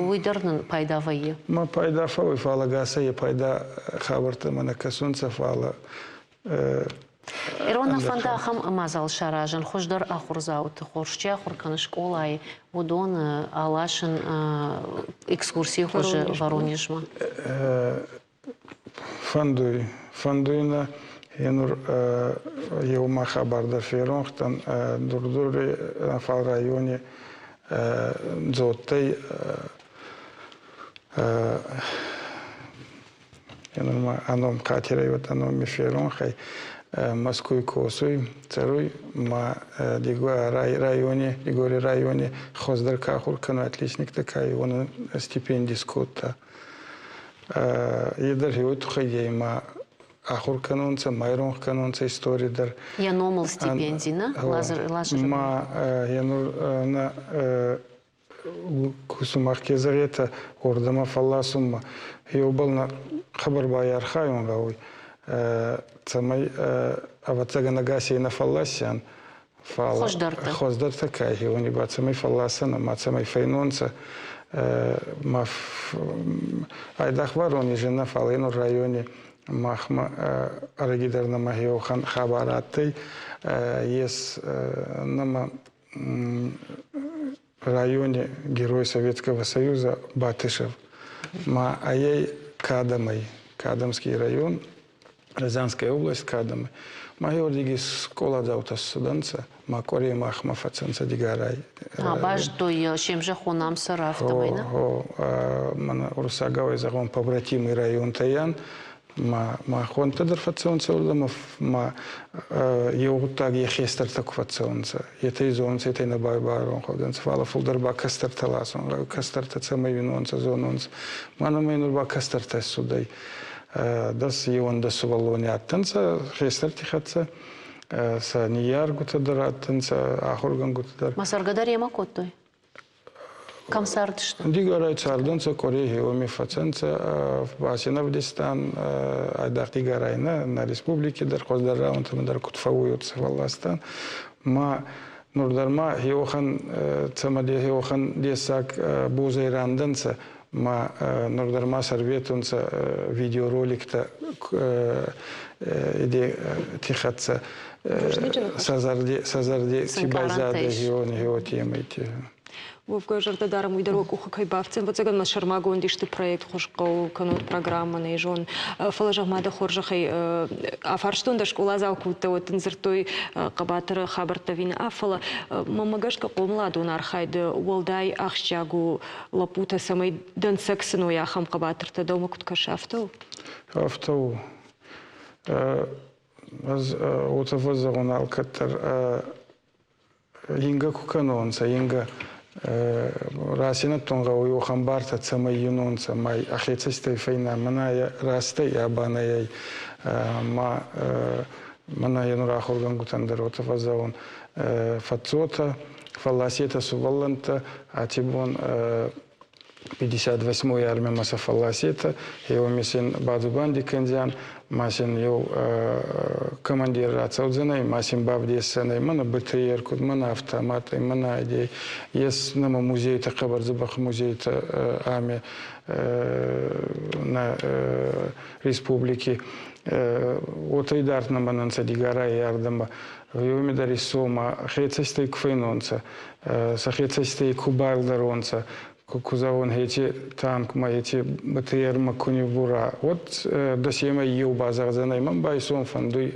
уый дӕр нын пайда вӕййы.
Ма пайда фӕуй, фӕлӕ гасӕй пайда хабӕрттӕ мӕнӕ кӕсунцӕ, фӕлӕ
Ирон фӕнды ахӕм мадзал саразын хуыздӕр ахуырдзауты хорз чи ахуыр кӕны скъолайы, уыдоны аласын экскурсийы хуызы Воронежмӕ.
Фӕндуй, фӕндуй нӕ. Енур еума хабар дӕр феронх дӕн. Дур-Дури фал райони дзоттӕй Енур ма ӕ ном Катерӕй уӕд ӕ ном ми феронх ӕй. Мӕскуй косуй, цӕруй ма райони, Дигори райони хуӕздӕр ка ахур кӕнуй, отличниктӕ ка уонӕн стипенди скодта. Е дӕр уой туххӕй ма ахур кӕнонцӕ, ма иронх кӕнонцӕ истори дӕр.
Йӕ номыл стипенди, нӕ? Лазарь.
Ма йӕ нур нӕ ку сумах ке зӕгъетӕ, уордӕмӕ фӕлласунмӕ. Еубӕл нӕ хъӕбӕр байархайун гъӕуй, цӕмӕй, ӕвӕццӕгӕн, ӕгасей нӕ фӕлласиан, фал
хуыздӕртӕ.
Хуыздӕртӕ ка уони ба цӕмӕй фӕлласӕн ӕма цӕмӕй фӕйнонцӕ. Ма айдагъ Воронежи нӕ, фал ено райони махмӕ ӕрӕги дӕр нӕмӕ еуӕхӕн хабар адтӕй. Ес нӕмӕ районе Герой Советского Союза Батышев. Ма айӕй Кадамӕй, Кадамский район, Рязанская область Кадамӕй. Ма еурдиги скъоладзаутӕ ссудӕнцӕ, ма къуӕре махмӕ фӕцӕнцӕ Дигарай.
А, базыдтой се мзӕххон ам цӕры, афтӕмӕй, нӕ?
О, мӕнӕ уруссагау зӕгъон побратимый районтӕйӕн ма махуӕнттӕ дӕр фӕццӕунцӕ уордӕмӕ, ма еу гъуддаг е хестӕртӕ ку фӕццӕунцӕ, етӕ зонунцӕ, етӕ нӕ байбарон ходӕнцӕ, фал фулдӕр ба кӕстӕртӕ ласун, кӕстӕртӕ цӕмӕй уинонцӕ, зонунцӕ. Ма нӕмӕ нур ба кӕстӕртӕ цудӕй. Дӕс еуӕндӕс сувӕллони адтӕнцӕ хестӕрти хӕццӕ, сӕ ниййаргутӕ дӕр адтӕнцӕ, ахургӕнгутӕ дӕр.
Ма цӕргӕ дӕр ема кодтой? Кӕм цардысты?
Дигорай цардӕнцӕ, къуӕрей уоми фӕцӕнцӕ. Басинӕвдистан айдагъ Дигорай нӕ, нӕ республики дӕр, хуӕздӕр рауӕнтӕмӕ дӕр куд фӕууй, уотӕ фӕлластан. Ма нур дӕр ма еуӕхӕн цӕмӕде еуӕхӕн дессаг бозӕй рандӕнцӕ, ма нур дӕр ма сӕрветунцӕ видеороликтӕ ти хӕццӕ сӕ зӕрди ци байзадӕй гео темӕйти.
Уӕвгӕ зӕрдӕ дарӕм, уый дӕр уӕ къухы кӕй бафтдзӕн. Ӕвӕццӕгӕн мӕ сӕрмагонд исты проект хуыз хъӕуы кӕнут программӕ, нӕ зон. Фӕлӕ зӕгъ ма дӕ хорзӕхӕй, афарстон дӕ скъоладзау куы уыдтӕ, уӕд дын дзырдтой хъӕбатыры хабӕрттӕ ӕви нӕ, фӕлӕ мӕнмӕ гӕсгӕ хъомыладон архайды уӕлдай ахсджиаг у лӕппутӕ, цӕмӕй дӕнцӕг сын уой ахӕм хъӕбатыртӕ. Дӕумӕ куыд кӕсы, афтӕ у?
Афтӕ у. Ӕз уотӕ фӕззӕгъун алкӕддӕр Ингӕ ку кӕнонцӕ, ингӕ расинӕдтон гъӕуй уӕхӕн бартӕ, цӕмӕй уинонцӕ, ма ӕхе цӕстӕй фӕйна мӕнӕ растӕй абанайӕй, ма мӕнӕ е нур ахургӕнгутӕн дӕр уотӕ фӕззӕгъун, фӕццотӕ, фӕлласетӕ сувӕллӕнттӕ, аци бон 58-й армиямӕ сӕ фӕлласетӕ, еуеми син бадзубанди кӕндзиан, ма син еу командир рацӕудзӕнӕй, ма син бавдесдзӕнӕй, мӕнӕ БТР куд, мӕнӕ автомат, мӕнӕ идей. Ес нӕмӕ музейтӕ, хъӕбӕр дзӕбӕх музейтӕ ами нӕ республики. Уотӕ идард нӕмӕ нӕнцӕ Дигарайи ардӕмӕ. Еуеми дӕр иссо ма хецӕстӕй ку фӕйнонцӕ, сӕхе цӕстӕй ку балдӕронцӕ, ку зӕгъон, ечи танк ма ечи БТР-ма ку ниввура, уӕд дӕсемӕй еу базӕгъдзӕнӕй, мӕн ба исон фӕндуй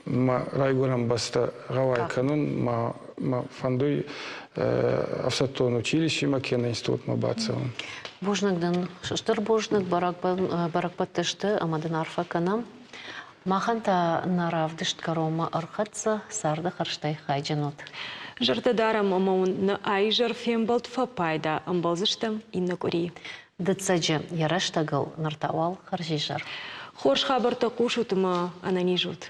мӕ райгурӕн бӕстӕ гъӕуай кӕнун, ма мӕ фӕндуй ӕфсӕддон училищемӕ кенӕ институтмӕ бацӕун.
Бузныг дын, стыр бузныг, бӕрӕгбӕттӕ сты ӕмӕ дын арфӕ кӕнӕм. Махӕн та нӕ равдыст кӕронмӕ ӕрхӕццӕ, царды хӕрзтӕй хайджын ут.
Зӕрдӕ дарӕм ӕмӕ уын нӕ аизӕр фембӕлд фӕпайда, ӕмбӕлдзыстӕм иннӕ къуыри.
Дыццӕджы йӕ рӕстӕгыл ныр та уал хӕрзизӕр.
Хорз хабӕрттӕ хъусут ӕмӕ ӕнӕниз ут.